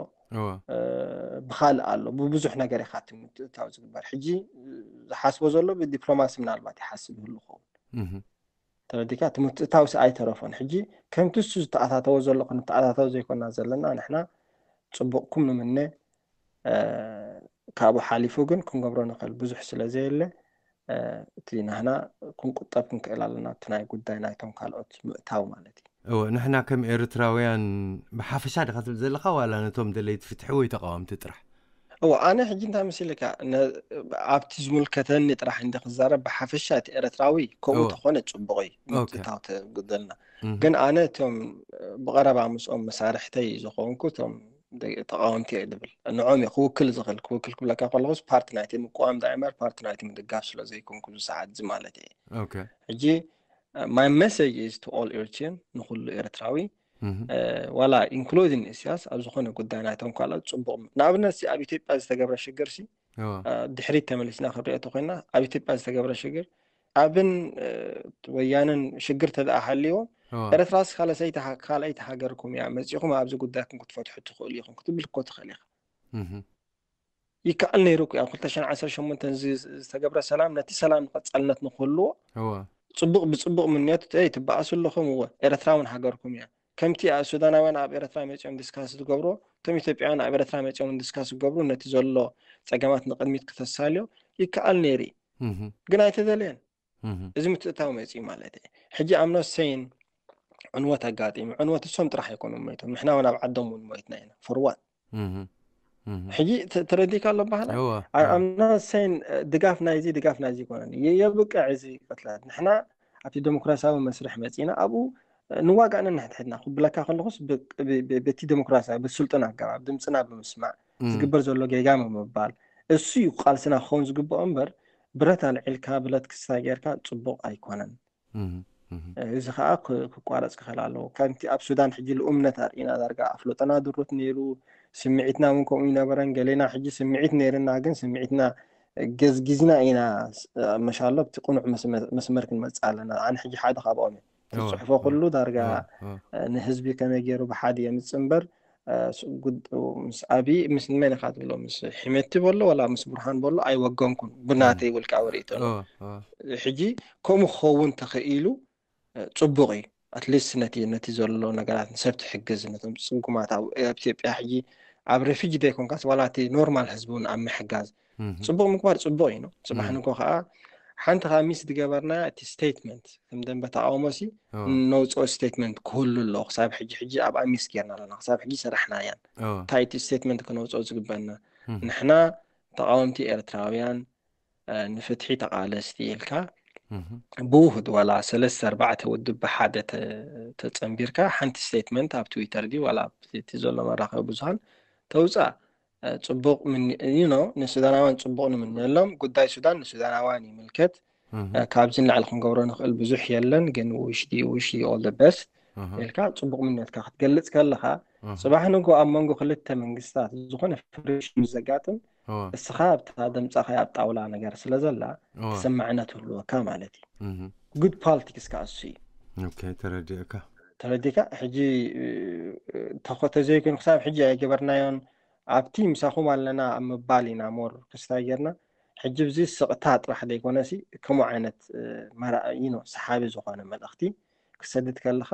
ብካልእ ኣሎ ብብዙሕ ነገር ኢካ ምትእታው ዝግበር ሕጂ ዝሓስቦ ዘሎ ብዲፕሎማሲ ምናልባት ይሓስብ ይህሉ ኸውን ተረዲካ እቲ ምትእታው ሲ ኣይተረፎን ሕጂ ከምቲ እሱ ዝተኣታተወ ዘሎ ክንተኣታተው ዘይኮና ዘለና ንሕና ፅቡቕኩም ንምነ ካብኡ ሓሊፉ ግን ክንገብሮ ንኽእል ብዙሕ ስለ ዘየለ እቲ ናህና ክንቁጠብ ክንክእል ኣለና እቲ ናይ ጉዳይ ናይቶም ካልኦት ምእታው ማለት እዩ እወ ንሕና ከም ኤርትራውያን ብሓፈሻ ዲኻ ትብል ዘለኻ ዋላ ነቶም ደለይቲ ፍትሒ ወይ ተቃወምቲ ጥራሕ እወ ኣነ ሕጂ እንታይ መሲልካ ኣብቲ ዝምልከተኒ ጥራሕ እንደ ክዛረብ ብሓፈሻ እቲ ኤርትራዊ ከምኡ ተኾነ ፅቡቕ እዩ ምትእታው ተጉደልና ግን ኣነ እቶም ብቐረባ ምስኦም መሳርሕተይ ዝኾንኩ እቶም ተቃወምቲ እየ ዝብል ንዖም እየ ክውክል ዝኽእል ክውክል ክብለካ ከለኹስ ፓርቲ ናይቲ ምቅዋም ዳይመር ፓርቲ ናይቲ ምድጋፍ ስለ ዘይኮንኩ እዚ ሰዓት እዚ ማለት እየ ሕጂ my message is to all Eritrean ንኩሉ ኤርትራዊ ዋላ including እስያስ ኣብ ዝኾነ ጉዳይ ናይቶም ካልኦት ፅቡቕ ንኣብነት ኣብ ኢትዮጵያ ዝተገብረ ሽግር ሲ ድሕሪት ተመሊስና ክንሪኦ ተኮይና ኣብ ኢትዮጵያ ዝተገብረ ሽግር ኣብን ወያንን ሽግር ተደኣ ሃልይዎም ኤርትራስ ካልኣይቲ ሃገርኩም እያ መፂኹም ኣብዚ ጉዳይኩም ክትፈትሑ ትኽእሉ ኢኹም ክትብል እኮ ትኽእል ኢኻ ይከኣል ነይሩ እኮ ኣብ ክልተ ሽሕን ዓሰርተ ሸሞንተን ዝተገብረ ሰላም ነቲ ሰላም ቀፃልነት ንክህልዎ ፅቡቅ ብፅቡቅ ምንየት ትበኣሱ ኣለኹም እወ ኤርትራ እውን ሃገርኩም እያ ከምቲ ሱዳናውያን ኣብ ኤርትራ መፂኦም ዲስካስ ዝገብሮ እቶም ኢትዮጵያውያን ኣብ ኤርትራ መፂኦም ዲስካስ ዝገብሩ ነቲ ዘሎ ፀገማት ንቅድሚት ክተሳልዮ ይከኣል ነይሩ ግን ኣይተደለየን እዚ ምትእታው መፂኡ ማለት እዩ ሕጂ I'm not saying ዕንወት ኣጋጢሙ ዕንወት እሶም ጥራሕ ኣይኮኑም ሞይቶም ንሕና እውን ኣብ ዓዶም እውን ሞይትና ኢና for what ሕጂ ተረዲካ ኣሎ ባህላ I'm not saying ድጋፍ ናይዚ ድጋፍ ናይዚ ይኮነን የብቅዕ እዚ ቅትለት ንሕና ኣብቲ ዴሞክራሲያዊ መስርሕ መፂና ኣብኡ ንዋጋእ ነንሕድሕድና ክብለካ ከለኩስ በቲ ዴሞክራሲያዊ ብስልጡን ኣገባብ ድምፅና ብምስማዕ ዝግበር ዘሎ ጌጋ ምባል እሱ እዩ ቃልስና ክኸውን ዝግብኦ እምበር ብረት ኣልዒልካ ብረት ክስታይ ጌርካ ፅቡቕ ኣይኮነን እዚ ከዓ ክቋረፅ ክኽእል ኣለዎ ከምቲ ኣብ ሱዳን ሕጂ ልኡምነት ኣርኢና ዳርጋ ኣፍልጦና ድሩት ነይሩ ስምዒትና እውን ከምኡ ይነበረን ገሌና ሕጂ ስምዒት ነይርና ግን ስምዒትና ገዝጊዝና ኢና መሻሎ ብቲ ቅኑዕ መስመር ክንመፅእ ኣለና ኣነ ሕጂ ሓደ ካብኦም ዝፅሕፎ ኩሉ ዳርጋ ንህዝቢ ከመይ ገይሩ ብሓደ የምፅእ እምበር ምስ ኣብይ ምስ ንመን ኢኻ ትብሎ ምስ ሒመቲ በሎ ወላ ምስ ቡርሃን በሎ ኣይወገንኩን ብናተይ ውልቃዊ ርእይቶ ሕጂ ከምኡ ክኸውን ተኽኢሉ ፅቡቕ እዩ ኣትሊስት ነቲ ነቲ ዘሎ ነገራት ንሰብ ትሕግዝ ነቶም ፅጉማት ኣብ ኢትዮጵያ ሕጂ ኣብ ሬፊጂ ዘይኮንካስ ዋላ እቲ ኖርማል ህዝቢ እውን ኣብ ምሕጋዝ ፅቡቕ ምግባር ፅቡቕ እዩ ነው ፅባሕ ንጎ ከዓ ሓንቲ ካብ ሚስ ዝገበርና እቲ ስቴትመንት ከም ደንበ ተቃውሞ ሲ ነውፅኦ ስቴትመንት ክህሉ ኣሎ ክሳብ ሕጂ ሕጂ ኣብኣ ሚስ ጌርና ኣለና ክሳብ ሕጂ ሰራሕናያን እንታይ እቲ ስቴትመንት ክነውፅኦ ዝግበአና ንሕና ተቃወምቲ ኤርትራውያን ንፍትሒ ተቃለስቲ ኢልካ ብውህድ ዋላ ሰለስተ ኣርባዕተ ውድብ ብሓደ ተፀንቢርካ ሓንቲ ስቴትመንት ኣብ ትዊተር ዲ ዋላ እቲ ዘሎ መራኸቢ ብዙሃን ተውፃእ ፅቡቕ ኖ ንሱዳናውያን ፅቡቕ ንምንየሎም ጉዳይ ሱዳን ንሱዳናውያን ይምልከት ካብዚ ንላዕሊ ክንገብሮ ንኽእል ብዙሕ የለን ግን ውሽዲ ውሽ all the best ኢልካ ፅቡቕ ምንየትካ ክትገልፅ ከለኻ ፅባሕ ንጎ ኣብ መንጎ ክልተ መንግስታት ዝኾነ ፍሪሽ ምስ ዘጋጥም እስኻ ኣብታ ደምፃኻይ ኣብ ጣውላ ነገር ስለ ዘላ ተሰማዕነት ህልወካ ማለት እዩ good politics ከዓ እሱ እዩ ተረዲእካ ተረዲካ? ሕጂ ተኾተ ዘይኮይኑ ክሳብ ሕጂ ኣይገበርናዮን፣ ኣብቲ ምሳኹም ኣለና ኣብ ምባል ኢና ሞር ክስታይ ጌርና። ሕጂ ብዚ ስቕታ ጥራሕ ዘይኮነሲ ከምኡ ዓይነት መራእይኖ ሰሓቢ ዝኾነ መልእኽቲ ክሰድድ ከለኻ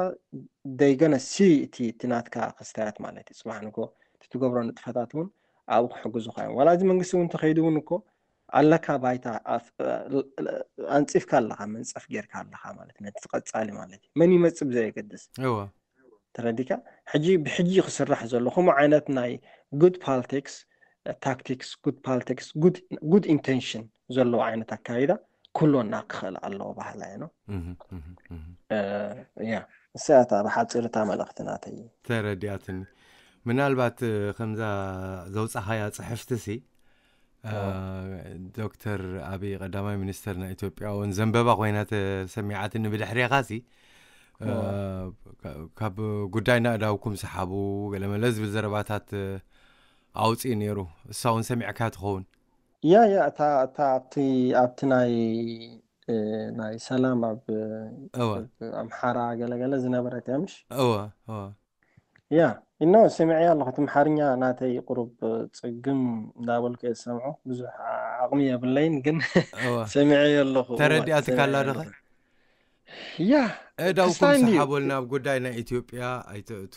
ደይገነ ሲ እቲ እቲ ናትካ ክስታያት ማለት እዩ። ጽባሕ ንጎ እቲ ትገብሮ ንጥፈታት እውን ኣብኡ ክሕግዙኻ እዮም። ዋላ እዚ መንግስቲ እውን እንተኸይዱ እውን እኮ ኣለካ ባይታ ኣንፂፍካ ኣለኻ፣ መንፀፍ ጌርካ ኣለኻ ማለት ነቲ ቀፃሊ ማለት እዩ። መን ይመፅእ ብዘየገድስ እወ ተረዲካ። ሕጂ ብሕጂ ክስራሕ ዘሎ ከምኡ ዓይነት ናይ good politics tactics፣ good politics፣ good intention ዘለዎ ዓይነት ኣካይዳ ክህልወና ክኽእል ኣለዎ ባህላ እየ ነው። እህ፣ እህ፣ እህ። ያ እሳያታ ብሓፂር እታ መልእኽቲ ናተይ እዩ። ተረዲኣትኒ። ምናልባት እ፣ ከምዛ ዘውፃኻያ ፅሕፍቲ ሲ እ፣ ዶክተር ኣብይ ቀዳማይ ሚኒስተር ናይ ኢትዮጵያ እውን ዘንበባ ኮይና ተሰሚዓትኒ። ብድሕሬኻ ሲ እ፣ ካብ ጉዳይ ናእዳውኩም ሰሓቡ ገለመለ ዝብል ዘረባታት እ፣ ኣውፅኡ ነይሩ። እሳ እውን ሰሚዕካ ትኸውን። ያ ያ እታ እታ ኣብቲ ኣብቲ ናይ እ፣ ናይ ሰላም ኣብ እወ ኣብ ኣምሓራ ገለገለ ዝነበረት እያ ምሽ? እወ እወ ያ ኢኖ ሰሚዐያ ኣለኹ። እቲ ኣምሓርኛ ናተይ ቁሩብ ጽግም እንዳበልኩ እየ ዝሰምዖ። ብዙሕ ዓቕሚ የብለይን ግን እወ ሰሚዐዮ ኣለኹ። እወ ተረዲኣትካ ኣላ ሰሚዐዮ ዶኸ? ኣለኹ። ያ እዳውኩም ክስታይ እንድዩ። ሰሓቦልና ኣብ ጉዳይ ናይ ኢትዮጵያ ኣይተእቱ።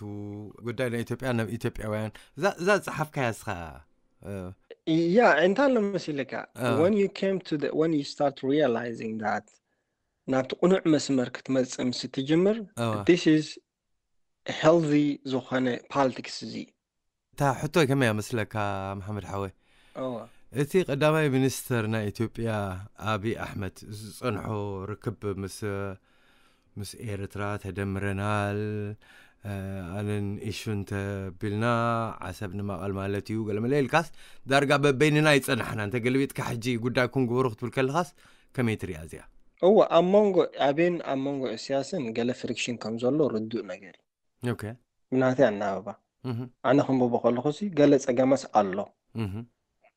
ጉዳይ ናይ ኢትዮጵያ ናብ ኢትዮጵያውያን እዛ እዛ ዝጸሓፍካያ እስኻ እ፣ ያ እንታይ ኣሎ መሲልካ? እ፣ When you came to the when you start realizing that ናብቲ ቅኑዕ መስመር ክትመጽእ ምስ ትጅምር እወ this is healthy ዝኾነ politics እዚ እታ ሕቶይ ከመይ ኣመስለካ መሓመድ ሓወይ? እወ እቲ ቀዳማይ ሚኒስተር ናይ ኢትዮጵያ ኣብይ ኣሕመድ ዝጸንሖ ርክብ ምስ ምስ ኤርትራ ተደምረናል እ፣ ኣነን ኢሹን ተቢልና ዓሰብ ንማቐል ማለት እዩ ገለመለ ኢልካስ ዳርጋ በበይንና ይጸናሕና እንተ ገልቢጥካ ሕጂ ጉዳይ ክንግበሩ ክትብል ከለኻስ ከመይ ትሪኣ እዚኣ? እወ ኣብ መንጎ ኣብን ኣብ መንጎ እስያስን ገለ ፍሪክሽን ከም ዘሎ ርዱእ ነገር እዩ። ኦኬ ብናተይ ኣናባባ እህ፣ ኣነ ክንብቦ ከለኹ ሲ ገለ ጸገመስ ኣሎ። እህ፣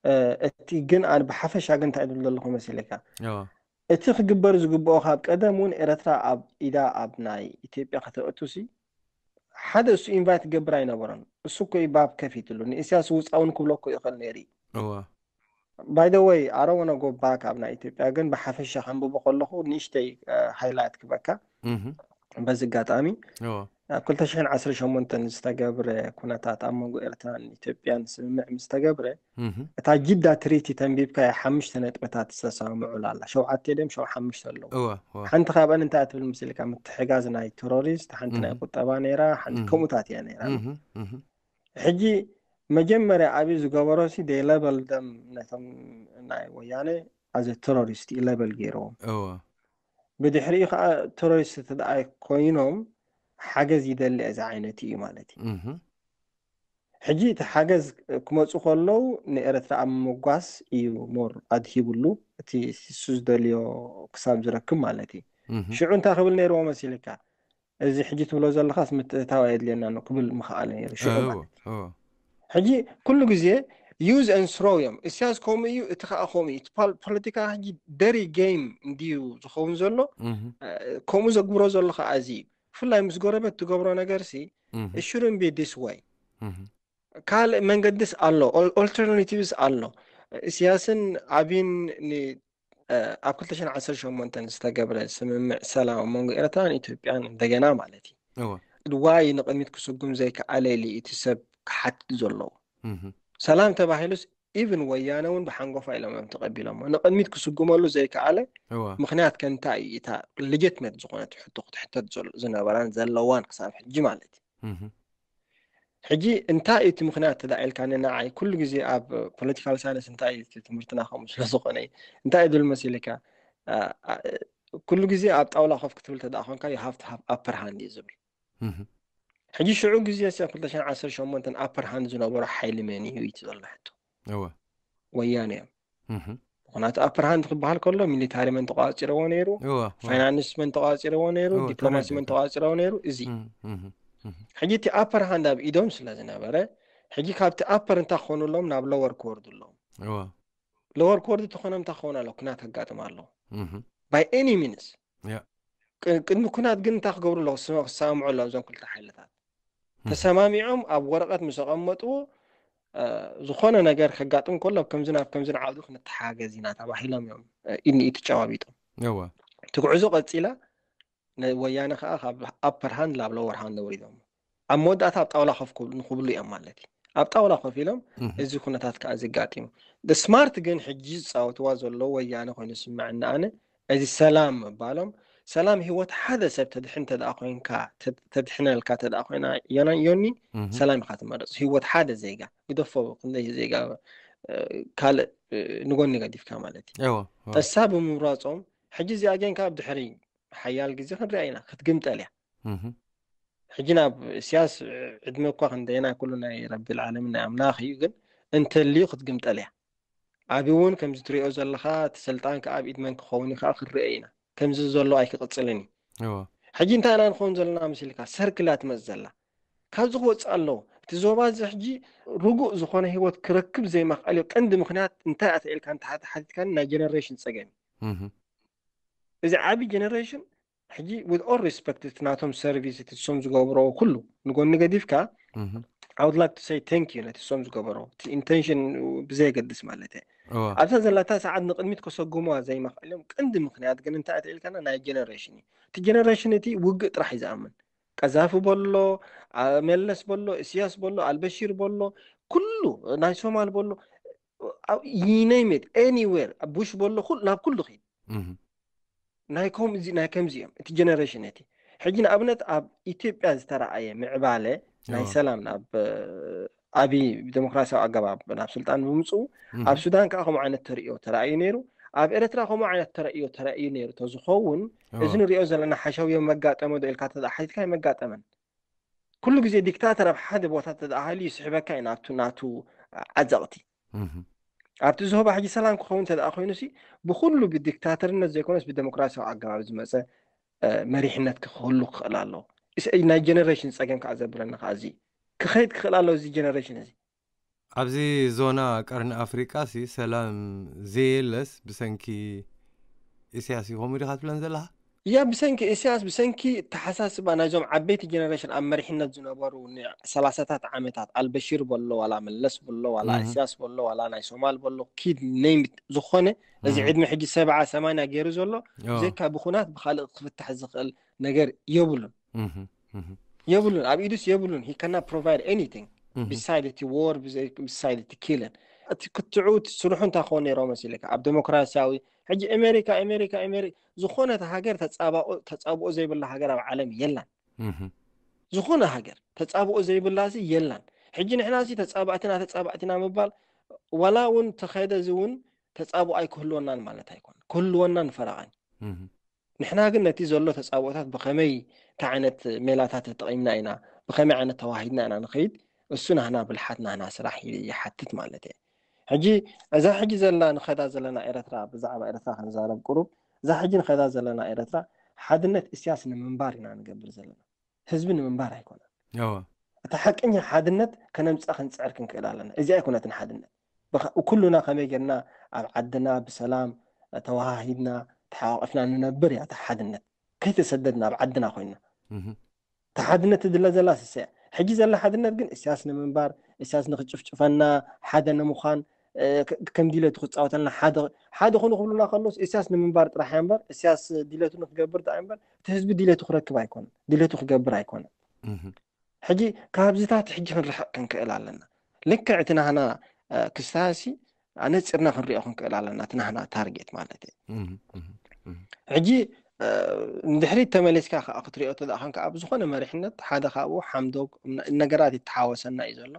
እ፣ እቲ ግን ኣነ ብሓፈሻ ግን እንታይ ድብል ዘለኹ መሲልካ እወ እቲ ክግበር ዝግብኦ ካብ ቀደም እውን ኤርትራ ኣብ ኢዳ ኣብ ናይ ኢትዮጵያ ከተእቱ ሲ ሓደ እሱ ኢንቫይት ክገብር ኣይነበሮን። እሱ እኮ እዩ ባብ ከፊትሉ ንእስያስ ውፃውን ክብሎ እኮ ይኽእል ነይሩ እዩ። እወ By the way I don't wanna go back ኣብ ናይ ኢትዮጵያ ግን ብሓፈሻ ከንብቦ ከለኹ ንእሽተይ ሃይላይት ክበካ እህ፣ በዚ ኣጋጣሚ እወ ኣብ ክልተ ሽሕን ዓሰርተ ሸሞንተን ዝተገብረ ኩነታት ኣብ መንጎ ኤርትራን ኢትዮጵያን ስምምዕ ምስ ተገብረ እህ፣ እታ ጅዳ ትሪቲ ተንቢብካያ ሓሙሽተ ነጥብታት ዝተሰማምዑላ ኣላ። ሸውዓተ ድዮም ሸው ሓሙሽተ ኣለዉ። እወ እወ ሓንቲ ካብአን እንታይ ትብል ምስልካ ምትሕጋዝ ናይ ቴሮሪስት፣ ሓንቲ ናይ እህ፣ ቁጠባ ነይራ፣ ሓንቲ እህ፣ ከምኡታት እያ ነይራ። እህ፣ እህ፣ ሕጂ መጀመርያ ኣብይ ዝገበሮ ሲ they label them ነቶም ናይ ወያነ as a terrorist ሌበል ገይርዎም። እወ ብድሕሪኡ ከዓ ቴሮሪስት ተደኣ ኮይኖም ሓገዝ ይደሊ እዚ ዓይነት እዩ ማለት እዩ። እህ፣ ሕጂ እቲ ሓገዝ ክመፁ ከለዉ ንኤርትራ ኣብ ምምጓስ እዩ ሞር ኣድሂብሉ እቲ ንሱ ዝደልዮ ክሳብ ዝረክብ ማለት እዩ። እህ፣ ሽዑ እንታይ ክብል ነይርዎ መሲልካ? እዚ ሕጂ ትብሎ ዘለኻስ ምትእታው ኣየድልየና ነው ክብል ምኽኣለ ነይሩ ሽዑ እወ ማለት እዩ። እወ ሕጂ ኩሉ ግዜ use and throw እዮም። እስያስ ከምኡ እዩ፣ እቲ ከዓ ከምኡ እዩ። እቲ ፖል- ፖለቲካ ሕጂ ደሪ ጌም እንድዩ ዝኸውን ዘሎ። እህ፣ እ፣ ከምኡ ዘግብሮ ዘሎ ከዓ እዚ እዩ። ብፍላይ ምስ ጎረቤት ትገብሮ ነገር ሲ እህ፣ it shouldn't be this way። እህ፣ ካልእ መንገድስ ኣሎ፣ ኦል- ኦልተርናቲቭስ ኣሎ። እስያስን ኣብይን ን- እ፣ ኣብ ክልተ ሽሕን ዓሰርተ ሸሞንተን ዝተገብረ ስምምዕ ሰላም ኣብ መንጎ ኤርትራን ኢትዮጵያን እንደገና ማለት እዩ እወ ዋይ ንቕድሚት ክስጉም ዘይከኣለ ኢሉ እቲ ሰብ ክሓትት ዘለዎ። እህ፣ ሰላም ተባሂሉስ ኢቭን ወያነ እውን ብሓንጎፋ ኢሎም እዮም ተቐቢሎሞ። ንቕድሚት ክስጉመሉ ዘይከኣለ እወ ምኽንያት ከ እንታይ እዩ? እታ ሌጂትመት ዝኾነት ሕቶ ክትሕተት ዘሎ ዝነበራን ዘለዋን ክሳብ ሕጂ ማለት እዩ። እህ፣ ሕጂ እንታይ እዩ እቲ ምኽንያት ተዳዒልካ ንዓይ ኩሉ ግዜ ኣብ ፖለቲካል ሳይንስ እንታይ እዩ እቲ ትምህርትና ከምኡ ስለ ዝኾነ እዩ። እንታይ እዩ ዝብል መሲልካ? አ- አ- ኩሉ ግዜ ኣብ ጣውላ ኮፍ ክትብል ተደኣ ኮንካ you have to have upper hand እዩ ዝብል። እህ፣ ሕጂ ሽዑ ግዜ ሲ ክልተ ሽሕን ዓሰርተ ሸሞንተን ኣፐር ሃንድ ዝነበሮ ሓይሊ መን እዩ እቲ ዘሎ ሕቶ? እወ ወያነ እዮም። እህ፣ ምክንያቱ ኣፐር ሃንድ ክበሃል ከሎ ሚሊታሪ መን ተቋፂርዎ ነይሩ፣ እወ እወ ፋይናንስ መን ተቋፂርዎ ነይሩ፣ እወ ዲፕሎማሲ መን ተረዲእካ ተቋፂርዎ ነይሩ። እዚ እህ፣ እህ፣ እህ፣ ሕጂ እቲ ኣፐር ሃንድ ኣብ ኢዶም ስለ ዝነበረ ሕጂ ካብቲ ኣፐር እንታይ ክኾኑ ኣለዎም? ናብ ሎወር ክወርዱ ኣለዎም። እወ ሎወር ክወርዱ ተኾኖም እንታይ ክኾኑ ኣለዎ? ኩናት ከጋጥም ኣለዎ እህ፣ by any means። ያ ቅ- ቅድሚ ኩናት ግን እንታይ ክገብሩ ኣለዉ? ክሰ- ክሰማምዑ ኣለዉ እዞም ክልተ ሓይልታት። ተሰማሚዖም ኣብ ወረቐት ምስ ኣቐመጥዎ፣ እ፣ ዝኾነ ነገር ከጋጥም ከሎ ኣብ ከምዝን ኣብ ከምዝን ዓውዲ ክንተሓገዝ ኢና ተባሂሎም እዮም፣ እ፣ ኢድ ንኢድ ተጨባቢጦም። እወ እቲ ጉዕዞ ቀፂላ፣ ወያነ ከዓ ካብ ኣፐር ሃንድ ናብ ሎወር ሃንድ ወሪዶም ኣብ መወዳእታ ኣብ ጣውላ ኮፍ ክብሉ ንክብሉ እዮም ማለት እዩ። ኣብ ጣውላ ኮፍ ኢሎም እዚ ኩነታት ከዓ ዘጋጢሙ። ስማርት ግን ሕጂ ዝፃወትዋ ዘሎ ወያነ ኮይኑ ስምዐኒ ኣነ፣ እዚ ሰላም ምባሎም፣ ሰላም ህይወት ሓደ ሰብ ተድሕን ተደኣ ኮይንካ፣ ተድሕነልካ ተደኣ ኮይና፣ ዮኒ፣ ሰላም ኢካ ትመርፅ። ህይወት ሓደ ዜጋ ግደፎ፣ ክንደይ ዜጋ ካልእ ንጎኒ ገዲፍካ ማለት እዩ። እሳ ብምምራፆም ሕጂ እዚኣ ጌንካ ኣብ ድሕሪ ሓያል ግዜ ክንሪኣ ኢና። ክትግምጠል እያ። ሕጂ ናብ እስያስ ዕድመ እኳ ክንደይና ኩሉ ናይ ረቢ ልዓለምን ናይ ኣምላኽ እዩ፣ ግን እንተልዩ ክትግምጠል እያ። ኣብይ እውን ከምዚ ትሪኦ ዘለኻ እቲ ስልጣን ከዓ ኣብ ኢድ መን ክኸውን እዩ ከዓ ክንሪኦ ኢና። ከምዚ ዘሎ ኣይክቕፅልን እዩ። ሕጂ እንታይ ኢና ንኸውን ዘለና መሲልካ? ሰርክል እያ ትመፅ ዘላ። ካብዚ ክወፅእ ኣለዎ። እቲ ዞባ እዚ ሕጂ ርጉእ ዝኾነ ህይወት ክረክብ ዘይመኽኣል እዩ። ቀንዲ ምኽንያት እንታይ እያ ተኢልካ እንተሓቲትካኒ ናይ ጀነሬሽን ፀገም እዩ። እዚ ዓቢ ጀነሬሽን ሕጂ with all respect እቲ ናቶም ሰርቪስ እቲ እሶም ዝገብሮ ኩሉ ንጎኒ ገዲፍካ I would like to say thank you ነቲ እሶም ዝገበሮ እቲ ኢንቴንሽን ብዘየገድስ ማለት እየ። ኣብዛ ዘላታ ሰዓት ንቅድሚት ከሰጉምዋ ዘይመኽኣሎም ቀንዲ ምኽንያት ግን እንታይ እያ ተኢልካና ናይ ጀነሬሽን እዩ። እቲ ጀነሬሽን እቲ ውግእ ጥራሕ እዩ ዝኣምን። ቀዛፊ በሎ፣ መለስ በሎ፣ እስያስ በሎ፣ ኣልበሺር በሎ፣ ኩሉ ናይ ሶማል በሎ፣ you name it, anywhere፣ ቡሽ በሎ፣ ኩሉ፣ ናብ ኩሉ ኺድ። ናይ ከምዚ ናይ ከምዚ እዮም እቲ ጀነሬሽን እቲ። ሕጂ ንኣብነት ኣብ ኢትዮጵያ ዝተረኣየ ምዕባለ ናይ ሰላም ናብ ኣብይ ብዴሞክራሲያዊ ኣገባብ ናብ ስልጣን ብምፅኡ ኣብ ሱዳን ከዓ ከምኡ ዓይነት ተርእዮ ተራእዩ ነይሩ። ኣብ ኤርትራ ከምኡ ዓይነት ተርእዮ ተራእዩ ነይሩ ተዝኸውን እዚ ንሪኦ ዘለና ሓሸውዮ መጋጠመ ዶ ኢልካ ተሓቲትካ ኣይመጋጠመን። ኩሉ ግዜ ዲክታተር ኣብ ሓደ ቦታ ተደኣሃሉ ይስሕበካ እዩ ናብቱ ናቱ ዓዘቕቲ። ኣብቲ ዝሆባ ሕጂ ሰላም ክኸውን ተደኣ ኮይኑ ሲ ብኩሉ ብዲክታተርነት ዘይኮነስ ብዴሞክራሲያዊ ኣገባብ ዝመፀ መሪሕነት ክህሉ ክኽእል ኣለዎ። ናይ ጀነሬሽን ፀገም ከዓ ዘብለና ከዓ እዚ ክኸይድ ክኽእል ኣለዎ እዚ ጀነሬሽን እዚ። ኣብዚ ዞና ቀርኒ ኣፍሪቃ ሲ ሰላም ዘየለስ ብሰንኪ ኢሳያስ እዩ ከምኡ ዲኻ ትብለን ዘለኻ? እያ ብሰንኪ ኢሳያስ ብሰንኪ ተሓሳስባ ናይዞም ዓበይቲ ጀነሬሽን ኣብ መሪሕነት ዝነበሩ ንሰላሳታት ዓመታት ኣልበሺር በሎ ዋላ መለስ በሎ ዋላ ኢሳያስ በሎ ዋላ ናይ ሶማል በሎ ኪድ ኔም ዝኾነ እዚ ዕድመ ሕጂ ሰብዓ ሰማንያ ገይሩ ዘሎ ብዘይካ ብኹናት ብካልእ ክፍታሕ ዝኽእል ነገር የብሉን። የብሉን ኣብ ኢዱስ የብሉን። He cannot provide anything beside እቲ war, beside እቲ killing። እቲ ክትዑ ስርሑ እንታይ ክኸውን ነይሮ መሲልካ ኣብ ዴሞክራሲያዊ ሕጂ ኣሜሪካ ኣሜሪካ ኣሜሪካ ዝኾነት ሃገር ተጻብኦ ዘይብላ ሃገር ኣብ ዓለም የላን። ዝኾነ ሃገር ተጻብኦ ዘይብላ ሲ የላን። ሕጂ ንሕና ሲ ተጻባእትና ተጻባእትና ምባል ዋላ እውን ተኸደ እዚ እውን ተጻብኦ ኣይክህልወናን ማለት ኣይኮነ ክህልወና ንፈረቓን። ንሕና ግን ነቲ ዘሎ ተጻብኦታት ብኸመይ እንታይ ዓይነት ሜላታት ተጠቒምና ኢና ብኸመይ ዓይነት ተዋሂድና ኢና ንኸይድ እሱ ናህና ብልሓት ናህና ስራሕ ይሓትት ማለት እየ። ሕጂ እዛ ሕጂ ዘላ ንኸዳ ዘለና ኤረትራ ብዛዕባ ኤረትራ ክንዛረብ ቁሩብ እዛ ሕጂ ንኸዳ ዘለና ኤረትራ ሓድነት እስያስ ንምንባር ኢና ንገብር ዘለና ህዝቢ ንምንባር ኣይኮነን። እቲ ሓቀኛ ሓድነት ከነምፅኣ ክንፅዕር ክንክእል ኣለና። እዚ ኣይኮነትን ሓድነት ኩሉና ከመይ ጌርና ኣብ ዓድና ብሰላም ተወሃሂድና ተሓቋቂፍና ንነብር እያ እታ ሓድነት። ከይተሰደድና ኣብ ዓድና ኮይንና እታ ሓድነት ትድለ ዘላ ስሰያ ሕጂ ዘላ ሓድነት ግን እስያስ ንምንባር እስያስ ንክጭፍጭፈና ሓደ ንምዃን ከም ድሌቱ ክፃወተልና ሓደ ሓደ ኩኑ ክብሉና ከለስ እስያስ ንምንባር ጥራሕ እያ እምበር እስያስ ድሌቱ ንክገብር ጥራሕ እምበር እቲ ህዝቢ ድሌቱ ክረክብ ኣይኮነን ድሌቱ ክገብር ኣይኮነን። ሕጂ ካብዚታት ሕጂ ክንርሕቕ ክንክእል ኣለና። ልክዕ እቲ ናህና ክስታሲ ኣነፂርና ክንሪኦ ክንክእል ኣለና እቲ ናህና ታርጌት ማለት እዩ። ሕጂ ንድሕሪት ተመሊስካ ከዓ ክትሪኦ ተደኣ ኮንካ ኣብ ዝኾነ መሪሕነት ሓደ ካብኡ ሓምዶግ ነገራት ይተሓወሰና እዩ ዘሎ።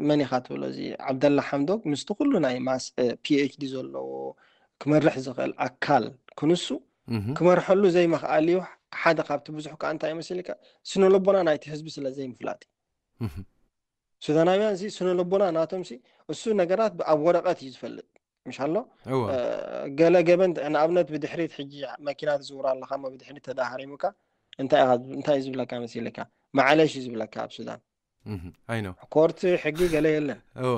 መን ኢኻ ትብሎ እዚ ዓብደላ ሓምዶግ ምስቲ ኩሉ ናይ ማስ ፒኤችዲ ዘለዎ ክመርሕ ዝኽእል ኣካል ክንሱ ክመርሐሉ ዘይምኽኣል እዩ። ሓደ ካብቲ ብዙሕ ከዓ እንታይ መሲልካ ስነ ልቦና ናይቲ ህዝቢ ስለ ዘይምፍላጥ እዩ። ሱዳናውያን ሲ ስነ ልቦና ናቶም ሲ እሱ ነገራት ኣብ ወረቐት እዩ ዝፈልጥ ምሽ ኣሎ። ገለ ገበን ንኣብነት ብድሕሪት ሕጂ መኪና ትዝውር ኣለካ ሞ ብድሕሪት ተዳሃሪሙካ እንታይ እዩ ዝብለካ መሲልካ? ማዓለሽ እዩ ዝብለካ ኣብ ሱዳን። ኣይኖ ኮርት ሕጊ ገለ የለን። እወ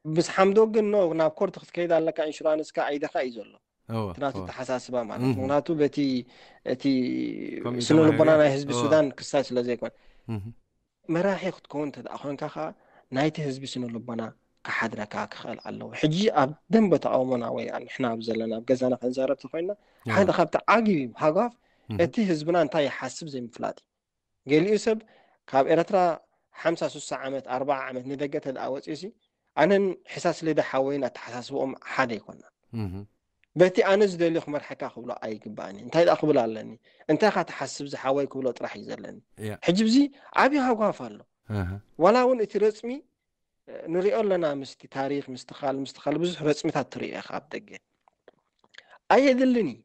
ምስ ሓምዶ ግን ኖ ናብ ኮርት ክትከይድ ኣለካ ኢንሹራንስካ ኣይደካ እዩ ዘሎ። እወ፣ እቲ ናቱ እወ። ኣተሓሳስባ ማለት እህ። ምክንያቱ በቲ እቲ ከምኡ እዩ ስነ ልቦና ተማሂሩ። ናይ ህዝቢ እወ። ሱዳን ክሳይ ስለ ዘይኮነ እህ። መራሒ ክትከውን እንተ ደኣ ኮንካ ኸዓ ናይቲ ህዝቢ ስነ ልቦና ክሓድረካ ክኽእል ኣለዎ። ሕጂ ኣብ ደንበ ተቃውሞና ወይ ንሕና ኣብ ዘለና ኣብ ገዛና ክንዛረብ ተኮይና ሓደ እወ። ካብቲ ዓብዪ ሃጓፍ እህ። እቲ ህዝብና እንታይ ይሓስብ ዘይምፍላጥ እዩ። ገሊኡ ሰብ ካብ ኤረትራ ሓምሳ ሱሳ ዓመት ኣርባዓ ዓመት ንደገ ተደኣ ወፂኡሲ ኣነን ሕሳስ ሊደ ሓወይን ኣተሓሳስብኦም ሓደ ኣይኮናን። እህ። በቲ ኣነ ዝደልዮ ክመርሐካ ክብሎ ኣይግባእኒ። እንታይ ደኣ ክብል ኣለኒ? እንታይ ኻ ትሓስብ ዝሓወይ ክብሎ ጥራሕ እዩ ዘለኒ። ያ። ሕጂ ብዚ ዓብዪ ሃጓፍ ኣሎ። እህ። ዋላ እውን እቲ ረፅሚ ንሪኦ ኣለና ምስቲ ታሪክ ምስቲ ካል ምስቲ ካል ብዙሕ ረፅምታት ትሪኦ ኢኻ ኣብ ደገ ኣየድልን እዩ።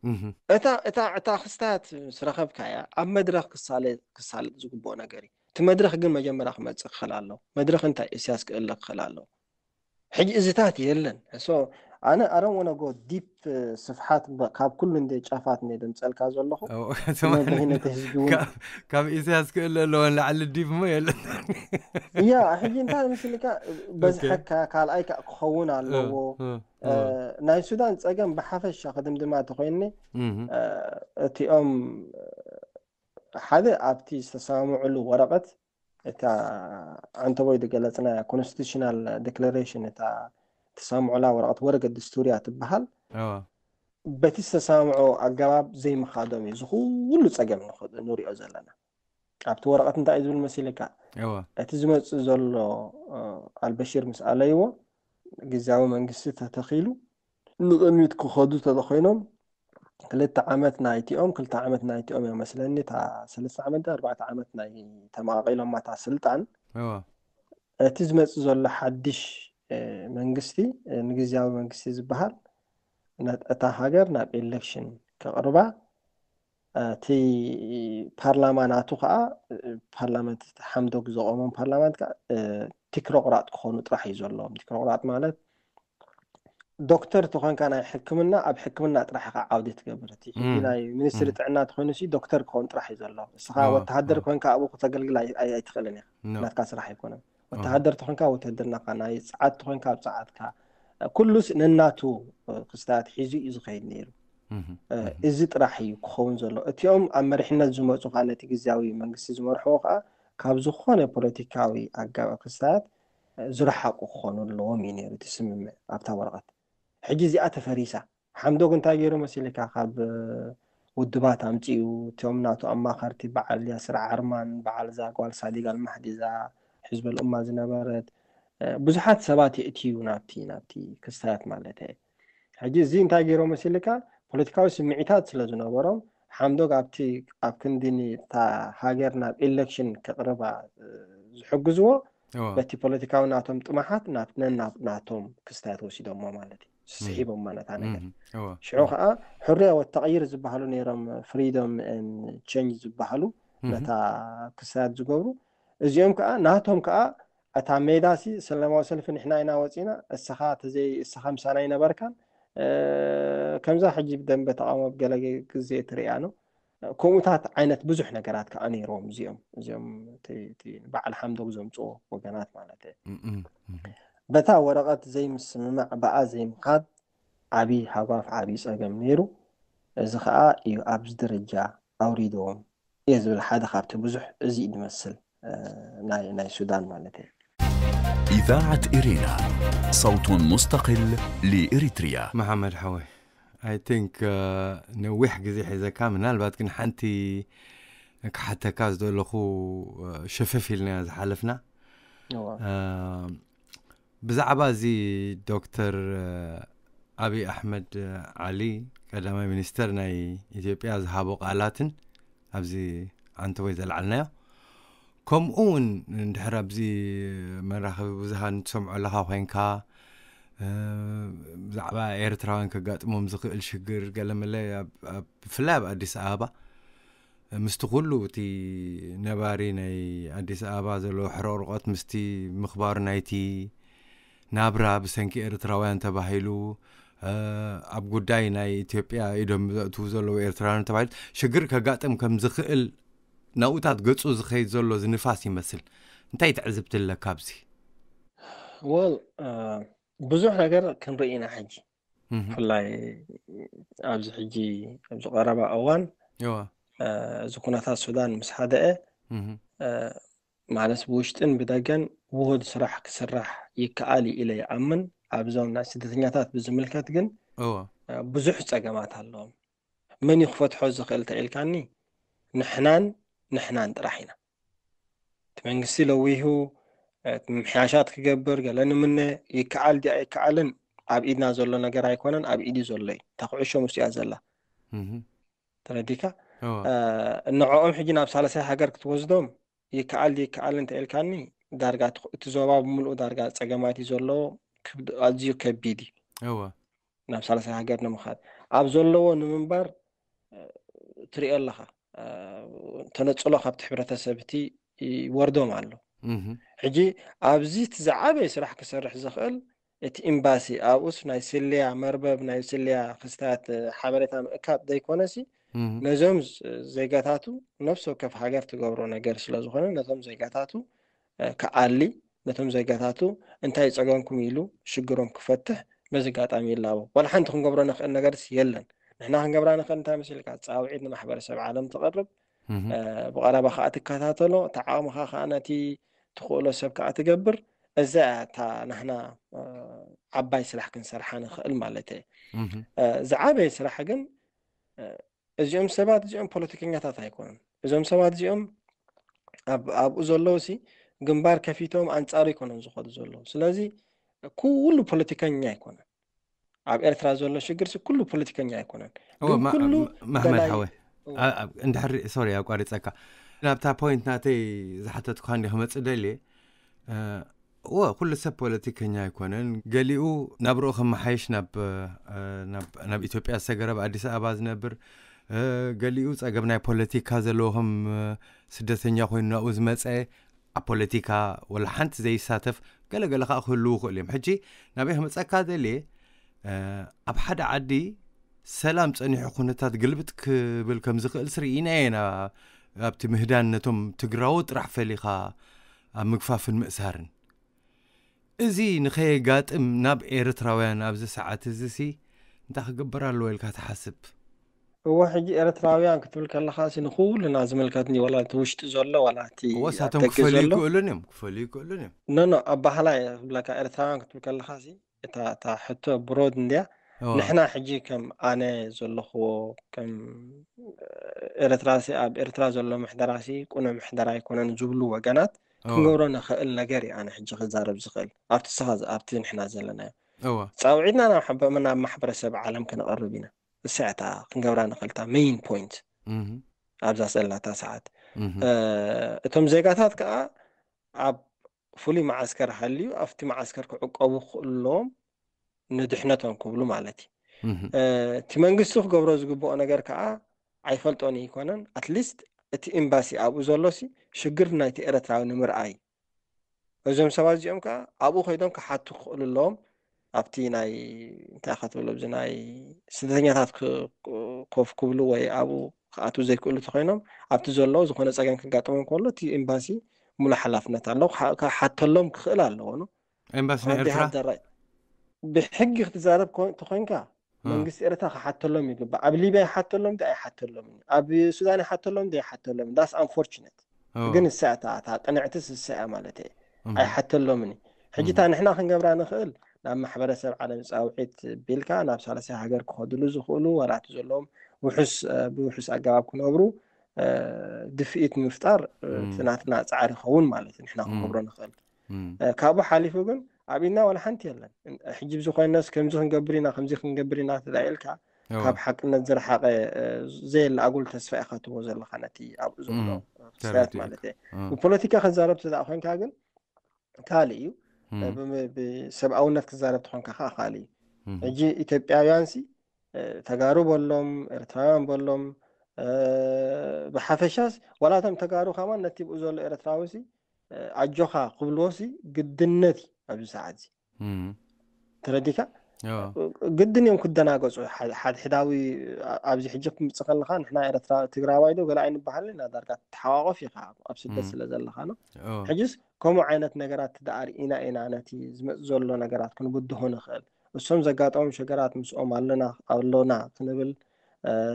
እህ። እታ እታ እታ ክስታት ምስ ረኸብካያ ኣብ መድረክ ክሳለ ክሳለጥ ዝግብኦ ነገር እዩ። እቲ መድረክ ግን መጀመርያ ክመፅእ ክኽእል ኣለዎ። መድረክ እንታይ እስያስ ክእለ ክኽእል ኣለዎ። ሕጂ እዚታት የለን። So ኣነ I don't wanna go deep ስፍሓት በ- ካብ ኩሉ እንደ ጫፋት እንደ ደምፀልካ ዘለኹ እወ፣ ነቲ ስማዕኒ፣ ነቲ ህዝቢ እውን ካብ- ካብ ኢሳያስ ክእለ ኣለዎ ንላዕሊ ዲብ እሞ የለን። ያ ሕጂ እንታይ ምስልካ በዝሐካ ካልኣይ ከዓ ክኸውን ኣለዎ። እ፣ እ፣ እ፣ ናይ ሱዳን ፀገም ብሓፈሻ ክድምድማ ተኮይኒ እህ። እ፣ እቲኦም ሓደ ኣብቲ ዝተሰማምዕሉ ወረቐት እታ ዓንተቦይ ዝገለፅና constitutional declaration እታ ተሰማምዑላ ወረቐት ወረቀት ድስቱርያ ትበሃል። እወ። በቲ ዝተሰማምዑ ኣገባብ ዘይምኻዶም እዩ ዝኩሉ ፀገም ንኽ- ንሪኦ ዘለና። ኣብቲ ወረቐት እንታይ እዩ ዝብል መሲልካ እወ። እቲ ዝመፅእ ዘሎ እ፣ ኣልበሽር ምስ ኣለይዎ ግዝያዊ መንግስቲ ተተኺሉ ንቕድሚት ክኸዱ ተተኮይኖም ክልተ ዓመት ናይቲኦም ክልተ ዓመት ናይቲኦም እዮም መስለኒ። እታ ሰለስተ ዓመት ዶ ኣርባዕተ ዓመት ናይ ተመቓቒሎማ እታ ስልጣን እወ። እቲ ዝመፅእ ዘሎ ሓድሽ እ፣ መንግስቲ እ፣ ንግዝያዊ መንግስቲ ዝበሃል ነ- እታ ሃገር ናብ ኤሌክሽን ከቕርባ እቲ ፓርላማ ናቱ ከዓ እ፣ ፓርላመንት ሓምዶግ ዘቆሞም ፓርላመንት ከዓ እ፣ ቲክኖቅራጥ ክኾኑ ጥራሕ እዩ ዘለዎም። ቲክኖቅራጥ ማለት ዶክተር ተኾንካ ናይ ሕክምና ኣብ ሕክምና ጥራሕ ኢኻ ዓውዲ ትገብር። እቲ ሕጂ እም፣ ናይ ሚኒስትሪ እም። ጥዕና ተኾይኑ ሲ ዶክተር ክኾን ጥራሕ እዩ ዘሎ። እስኻ እወ፣ ወተሃደር እወ። ኮንካ ኣብኡ ክተገልግል ኣይ- ኣይ- ኣይትኽእልን ኢኻ። ኖ። ናትካ ስራሕ ኣይኮነን። ወተሃደር ተኾንካ ወተሃደርና ኢኻ፣ ናይ ፀዓት ተኾንካ ኣብ ፀዓትካ። ኩሉ ስ- ነናቱ እ፣ ክስታት ሒዙ እዩ ዝኸይድ ነይሩ። እህ፣ እ፣ እህ። እዚ ጥራሕ እዩ ክኸውን ዘሎ። እቲኦም ኣብ መሪሕነት ዝመፁ ከዓ ነቲ ግዝያዊ መንግስቲ ዝመርሕዎ ከዓ ካብ ዝኾነ ፖለቲካዊ ኣጋባብ ክስታት እ፣ ዝረሓቁ ክኾኑ ኣለዎም እዩ ነይሩ እቲ ስምምዕ ኣብታ ወረቐት። ሕጂ እዚኣ ተፈሪሳ። ሓምዶግ እንታይ ገይሩ መሲልካ ካብ እ፣ ውድባት ኣምፂኡ እቶም ናቱ ኣማኸርቲ በዓል ያስር ዓርማን በዓል እዛ ጓል ሳዲግ ኣልማሕዲ እዛ ሕዝበል እማ ዝነበረት እ፣ ብዙሓት ሰባት የእትዩ ናብቲ ናብቲ ክስታት ማለት እየ። ሕጂ እዚ እንታይ ገይሮም መሲልካ ፖለቲካዊ ስምዒታት ስለ ዝነበሮም ሓምዶግ ኣብቲ ኣብ ክንዲ እታ ሃገር ናብ ኤሌክሽን ከቕርባ እ፣ ዝሕግዝዎ እወ። በቲ ፖለቲካዊ ናቶም ጥማሓት ናብ ነናብ ናቶም ክስታት ወሲዶሞ ማለት እዩ። ስሒቦማ ነታ ነገር። እም፣ እወ። ሽዑ ከዓ ሕርያ ወተቕይር ዝበሃሉ ነይሮም ፍሪዶም ቸንጅ ዝበሃሉ እህ። ነታ ክስታት ዝገብሩ እዚኦም ከዓ ናቶም ከዓ እታ ሜዳ ሲ ሰላማዊ ሰልፊ ንሕና ኢና ወፂና እስኻ ተዘይ እስኻ ምሳና ይነበርካን እ፣ ከምዛ ሕጂ ብደንበ ተቃውሞ ገለ ግዜ ትሪኣ ነው። ከምኡታት ዓይነት ብዙሕ ነገራት ከዓ ነይርዎም እዚኦም እዚኦም እቲ- እቲ በዓል ሓምዶግ ዘምፅዎ ወገናት ማለት እዩ። እም፣ እም፣ እም። በታ ወረቐት ዘይምስምማዕ ብኣ ዘይምኻድ ዓብዪ ሃጓፍ ዓብዪ ፀገም ነይሩ። እዚ ከዓ እዩ ኣብዚ ደረጃ ኣውሪድዎም እየ ዝብል ሓደ ካብቲ ብዙሕ እዚ እዩ ዝመስል እ፣ ናይ ናይ ሱዳን ማለት እዩ። إذاعة إرينا، صوت مستقل لإريتريا. መሓመድ ሓወይ፣ I think ነዊሕ ግዜ ሒዘካ፣ ምናልባት ግን ሓንቲ ክሓተካ ዝደለኹ ሸፈፍ ኢልና ዝሓለፍና። እዋ። ብዛዕባ እዚ ዶክተር ኣብይ ኣሕመድ ዓሊ ቀዳማይ ሚኒስተር ናይ ኢትዮጵያ ዝሃቦ ቃላትን ኣብዚ ዓንተቦይ ዘልዓልናዮ፣ ከምኡ እውን እንድሕር ኣብዚ መራኸቢ ብዙሃን ትሰምዖ ኣለኻ ኮይንካ ብዛዕባ ኤርትራውያን ከጋጥሞም ዝኽእል ሽግር ገለመለ ብፍላይ ኣብ ኣዲስ ኣበባ ምስቲ ኩሉ እቲ ነባሪ ናይ ኣዲስ ኣበባ ዘለዎ ሕርቕርቆት ምስቲ ምኽባሩ ናይቲ ናብራ ብሰንኪ ኤርትራውያን ተባሂሉ ኣብ ጉዳይ ናይ ኢትዮጵያ ኢዶም ዘእትዉ ዘለዉ ኤርትራውያን ተባሂሉ ሽግር ከጋጥም ከም ዝኽእል ናብኡታት ገጹ ዝኸይድ ዘሎ ዝንፋስ ይመስል። እንታይ ትዕዝብቲ ኣለካ ኣብዚ? ወል ብዙሕ ነገር ክንርኢ ኢና ሕጂ። ብፍላይ ኣብዚ ሕጂ ኣብዚ ቀረባ እዋን እዚ ኩነታት ሱዳን ምስ ሓደአ ማለት ብውሽጥን ብደገን ውሁድ ስራሕ ክስራሕ ይከኣል እዩ ኢለ ይኣምን። ኣብዞም ናይ ስደተኛታት ብዝምልከት ግን ብዙሕ ፀገማት ኣለዎም። መን እዩ ክፈትሖ ዝኽእል ተኢልካኒ፣ ንሕናን ንሕናን ጥራሕ ኢና። እቲ መንግስቲ ለዊሁ ምሕያሻት ክገብር ገለ ንምነ ይከኣል ድያ ኣይከኣልን ኣብ ኢድና ዘሎ ነገር ኣይኮነን፣ ኣብ ኢዱ ዘሎ እዩ። እታ ኩዕሾ ምስኡ እያ ዘላ። ተረዲካ? ንዕኦም ሕጂ ናብ ሳልሳይ ሃገር ክትወስዶም ይከኣል ድዩ ይከኣልን እንተ ኢልካኒ፣ ዳርጋ እቲ ዞባ ብምልኡ ዳርጋ ፀገማት እዩ ዘለዎ። ኣዝዩ ከቢድ እዩ ናብ ሳልሳይ ሃገር ንምኻድ። ኣብ ዘለዎ ንምንባር ትሪኦ ኣለኻ፣ ተነፅሎ ካብቲ ሕብረተሰብ እቲ ይወርዶም ኣሎ። ሕጂ ኣብዚ እቲ ዝዓበየ ስራሕ ክሰርሕ ዝኽእል እቲ ኤምባሲ፣ ኣብኡስ ናይ ስልያ መርበብ፣ ናይ ስልያ ክስታት ሓበሬታ ምእካብ ዘይኮነሲ ነዞም ዜጋታቱ ነፍሲ ወከፍ ሃገር ትገብሮ ነገር ስለ ዝኾነ ነቶም ዜጋታቱ ክኣሊ፣ ነቶም ዜጋታቱ እንታይ ጸገምኩም ኢሉ ሽግሮም ክፈትሕ በዚ ኣጋጣሚ ይላቦ። ዋላ ሓንቲ ክንገብሮ ንኽእል ነገርስ የለን። ንሕና ክንገብራ ንኽእል እንታይ መሲልካ? ጻውዒት ንማሕበረሰብ ዓለም ትቕርብ፣ ብቐረባ ከኣ ትከታተሎ፣ እቲ ዓቕምኻ ከኣ ነቲ ትኽእሎ ሰብ ከኣ ትገብር። እዛ እያ እታ ናህና ዓባይ ስራሕ ክንሰርሓ ንኽእል ማለት እየ። ዝዓበየ ስራሕ ግን እዚኦም ሰባት እዚኦም ፖለቲከኛታት ኣይኮኑን። እዞም ሰባት እዚኦም ኣብኡ ዘለዉ ሲ ግንባር ከፊቶም ኣንጻሩ ኣይኮነን ዝኸዱ ዘለዉ። ስለዚ ኩሉ ፖለቲከኛ ኣይኮነን። ኣብ ኤርትራ ዘሎ ሽግር ሲ ኩሉ ፖለቲከኛ ኣይኮነን። ግን ኩሉ መሕመድ ሓወይ እንድሕር ሶሪ ኣቋሪፀካ ናብታ ፖይንት ናተይ ዝሓተትኩ እንዲ ክመፅእ ደልየ እወ ኩሉ ሰብ ፖለቲከኛ ኣይኮነን። ገሊኡ ናብርኡ ከመሓይሽ ናብ ኢትዮጵያ ዝተገረበ ኣዲስ ኣበባ ዝነብር፣ ገሊኡ ፀገም ናይ ፖለቲካ ዘለዎ ከም ስደተኛ ኮይኑ ናብኡ ዝመፀ ኣብ ፖለቲካ ወላ ሓንቲ ዘይሳተፍ ገለገለ ከዓ ክህልዉ ይኽእሉ እዮም። ሕጂ ናበይ ክመፀካ ደልየ ኣብ ሓደ ዓዲ ሰላም ፀኒሑ ኩነታት ግልብጥ ክብል ከም ዝኽእል ስርኢና ኢና። ኣብቲ ምህዳን ነቶም ትግራዎ ጥራሕ ፈሊኻ ኣብ ምግፋፍን ምእሳርን እዚ ንኸየጋጥም ናብ ኤርትራውያን ኣብዚ ሰዓት እዚ ሲ እንታይ ክግበር ኣለዎ ኢልካ ትሓስብ? እወ ሕጂ ኤርትራውያን ክትብል ከለኻ ሲ ንኩልና ዝምልከትኒ ዋላ እቲ ውሽጢ ዘሎ ዋላ እቲ ወሳቶም ክፈልዩ ይክእሉን እዮም ክፈልዩ ይክእሉን እዮም። ኖኖ ኣባህላ ክብለካ ኤርትራውያን ክትብል ከለኻ ሲ እታ ሕቶ ብሮድ እንድያ። ንሕና ሕጂ ከም ኣነ ዘለኽዎ ከም ኤርትራ ሲ ኣብ ኤርትራ ዘሎ ምሕደራ ሲ ቁኑዕ ምሕደራ ኣይኮነን ዝብሉ ወገናት ክንገብሮ ንኽእል ነገር እዩ። ኣነ ሕጂ ክዛረብ ዝኽእል ኣብቲ ስኻ ኣብቲ ንሕና ዘለናዮ ፃውዒትና ናብ ማሕበረሰብ ዓለም ክንቐርብ ኢና። እሳ እታ ክንገብራ ንኽእልታ ሜይን ፖይንት ኣብዛ ዘለናታ ሰዓት። እቶም ዜጋታት ከዓ ኣብ ፍሉይ መዓስከር ሃልዩ ኣብቲ መዓስከር ክዕቀቡ ክኽእሉ ኣለዎም ንድሕነቶም ክብሉ ማለት እዩ። እቲ መንግስቲ ክገብሮ ዝግብኦ ነገር ከዓ ኣይፈልጦን ይኮነን። ኣትሊስት እቲ ኤምባሲ ኣብኡ ዘሎ ሲ ሽግር ናይቲ ኤርትራዊ ንምርኣይ እዞም ሰባት እዚኦም ከዓ ኣብኡ ከይዶም ክሓቱ ክኽእሉ ኣለዎም። ኣብቲ ናይ እንታይ ከትብሎ ኣብዚ ናይ ስደተኛታት ኮፍ ክብሉ ወይ ኣብኡ ክኣትዉ ዘይክእሉ ተኮይኖም ኣብቲ ዘሎ ዝኾነ ፀገም ክጋጥሞም ከሎ እቲ ኤምባሲ ሙሉእ ሓላፍነት ኣለዎ። ክሓተሎም ክኽእል ኣለዎ። ኤምባሲ ናይ ኤርትራ ብሕጊ ክትዛረብ ተኮይንካ መንግስቲ ኤርትራ ክሓተሎም ይግባእ። ኣብ ሊብያ ይሓተሎም ዲ ኣይሓተሎም፣ ኣብ ሱዳን ይሓተሎም ዲ ኣይሓተሎም። ዳስ ኣንፎርችነት ግን እሳ እታ ቅንዕትስ እሳ እያ ማለት እየ። ኣይሓተሎምን እዩ። ሕጂ እታ ንሕና ክንገብራ ንኽእል ናብ ማሕበረሰብ ዓለም ፃውዒት ቢልካ ናብ ሳልሳይ ሃገር ክኸድሉ ዝኽእሉ ዋላ እቲ ዘለዎም ውሑስ ብውሑስ ኣገባብ ክነብሩ ድፍኢት ምፍጣር እቲ ናትና ፃዕሪ ይኸውን ማለት እዩ። ንሕና ክንገብሮ ንኽእል ካብኡ ሓሊፉ ግን ኣብ ኢድና ዋላ ሓንቲ የለን። ሕጂ ብዝኾይነስ ከምዚ ክንገብር ኢና ከምዚ ክንገብር ኢና ተዳኢልካ ካብ ሓቅነት ዝረሓቐ ዘየለ ኣጉል ተስፋ ኢኻ ትቦ ዘለኻ ነቲ ኣብኡ ዘሎ ክስታያት ማለት እየ። ብፖለቲካ ክንዛረብ ተዳ ኮይንካ ግን ካልእ እዩ። ብሰብኣውነት ክዛረብ ተኾንካ ከዓ ካልእ እዩ። ሕጂ ኢትዮጵያውያን ሲ ተጋሩ በሎም ኤርትራውያን በሎም ብሓፈሻስ ዋላቶም ተጋሩ ከማን ነቲ ብኡ ዘሎ ኤርትራዊ ሲ ኣጆኻ ክብልዎ ሲ ግድነት እዩ ኣብዚ ሰዓት እዚ። ተረዲካ? ግድን እዮም ክደናገፁ። ሓድሕዳዊ ኣብዚ ሕጂ ክምፅእ ከለካ ንሕና ኤርትራ ትግራዋይ ዶ ገለ ኣይንበሃልን ኢና። ዳርጋ ትሓቋቆፍ ኢካ ኣብ ስደት ስለ ዘለካ ነው። ሕጅስ ከምኡ ዓይነት ነገራት ትደኣ ርኢና ኢና ነቲ ዝመፅ ዘሎ ነገራት ክንብድሆ ንኽእል። እሶም ዘጋጠሞም ሽግራት ምስኦም ኣለና ኣሎና ክንብል፣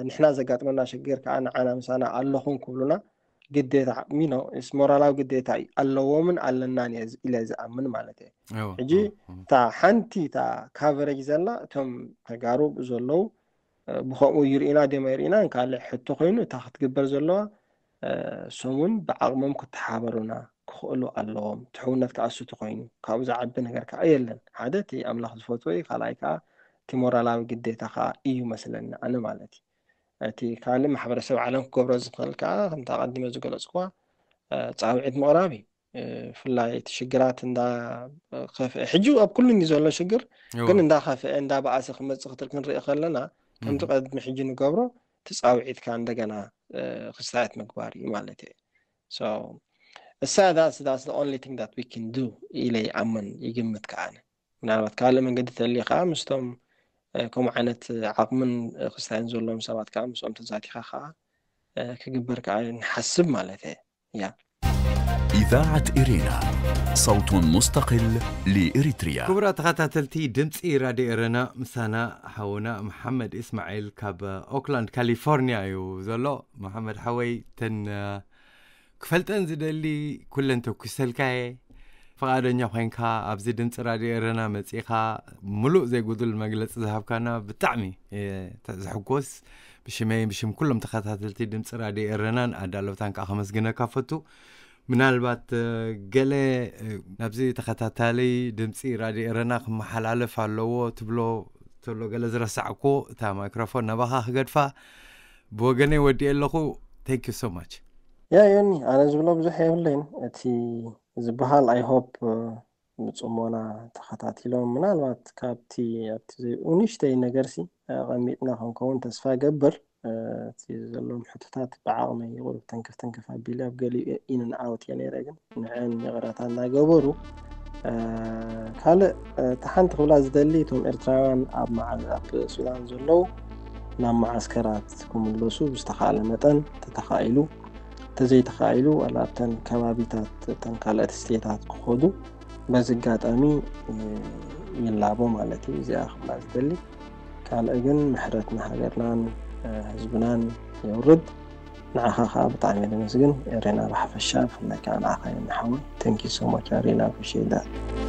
ንሕና ዘጋጥመና ሽግር ከዓ ንዓና ምሳና ኣለኹም ክብሉና ግዴታ ሚኖ ሞራላዊ ግዴታ ኣለዎምን ኣለናን ኢለ ዝኣምን ማለት እየ። ሕጂ እታ ሓንቲ እታ ካቨሬጅ ዘላ እቶም ተጋሩ ዘለዉ ብከምኡ ይርኢና ደማ ይርኢና ካልእ ሕቶ ኮይኑ እታ ክትግበር ዘለዋ እሶም እውን ብዓቕሞም ክተሓበሩና ክኽእሉ ኣለዎም። ትሕውነት ከዓ እሱ ተኮይኑ ካብኡ ዝዓቢ ነገር ከዓ የለን። ሓደ እቲ ኣምላኽ ዝፈትዎ እዩ፣ ካልኣይ ከዓ እቲ ሞራላዊ ግዴታ ከዓ እዩ መስለኒ ኣነ ማለት እዩ። እቲ ካልእ ማሕበረሰብ ዓለም ክገብሮ ዝኽእል ከዓ ከምቲ ኣቐዲመ ዝገለፅኩዋ ፃውዒት ምቕራብ እዩ። ብፍላይ እቲ ሽግራት እንዳ ከፍአ ሕጂ ኣብ ኩሉ ዘሎ ሽግር ግን እንዳኸፍአ እንዳበኣሰ ክመፅእ ክትል ክንርኢ ከለና ከምቲ ቀድሚ ሕጂ ንገብሮ ትፃውዒትካ እንደገና ክስታየት ምግባር እዩ ማለት እዩ። እሳ that's that's the only thing that we can do ኢለ ይኣምን ይግምት ከዓነ። ምናልባት ካልእ መንገዲ ተልዩ ከዓ ምስቶም ከምኡ ዓይነት ዓቕምን ክስታይን ዘለዎም ሰባት ከዓ ምስኦም ተዛቲኻ ከዓ ክግበር ከዓ ንሓስብ ማለት እየ። ያ إذاعة إرينا، صوت مستقل لإريتريا. ክቡራት ተኸታተልቲ ድምፂ ራድዮ ኤረና፣ ምሳና ሓውና መሓመድ እስማዒል ካብ ኦክላንድ ካሊፎርኒያ እዩ ዘሎ። መሓመድ ሓወይ፣ ተን ክፈልጠን ዝደሊ ኩለን ተኩሰልካየ። ፍቓደኛ ኮይንካ ኣብዚ ድምፂ ራድዮ ኤረና መፂኻ ምሉእ ዘይጉዱል መግለፂ ዝሃብካና ብጣዕሚ እየ ዝሕጎስ። ብሽመይ ብሽም ኩሎም ተኸታተልቲ ድምፂ ራድዮ ኤረናን ኣዳለውታን ከዓ ከመስግነካ ፈቱ። ምናልባት ገለ ናብዚ ተኸታታሊ ድምፂ ራድዮ ኤረና ክመሓላለፍ ኣለዎ ትብሎ ተሎ ገለ ዝረሳዕኮ እታ ማይክሮፎን ናባኻ ክገድፋ ብወገነይ ወዲኤ ኣለኹ። Thank you so much። ያ ዮኒ፣ ኣነ ዝብሎ ብዙሕ የብለይን። እቲ ዝበሃል I hope ብፅሞና ተኸታቲሎም ምናልባት ካብቲ ኣብቲ ንእሽተይ ነገርሲ ኣቐሚጥና ክንከውን ተስፋ ገብር። እቲ ዘለዎም ሕቶታት ብዓቕመይ ቁሩብ ተንከፍ ተንከፍ ኣቢለ ኣብ ገሊኡ ኢንን ኣውት እየ ነይረ፣ ግን ንዐን ይቕረታ እናገበሩ ካልእ እቲ ሓንቲ ክብላ ዝደሊ እቶም ኤርትራውያን ኣብ ሱዳን ዘለዉ ናብ መዓስከራት ክምለሱ ብዝተኻእለ መጠን ተተኻኢሉ፣ ተዘይተኻኢሉ ዋላ ኣብተን ከባቢታት እተን ካልኦት ስቴታት ክኸዱ በዚ ኣጋጣሚ ይላቦ ማለት እዩ። እዚኣ ክብላ ዝደሊ ካልእ ግን ምሕረት ንሃገርናን ህዝብናን የውርድ። ንዓኻ ከዓ ብጣዕሚ የመስግን ኤሬና ብሓፈሻ ብፍላይ ከዓ ንዓኻ የናሓወ። Thank you so much ኣሬና፣ appreciate that።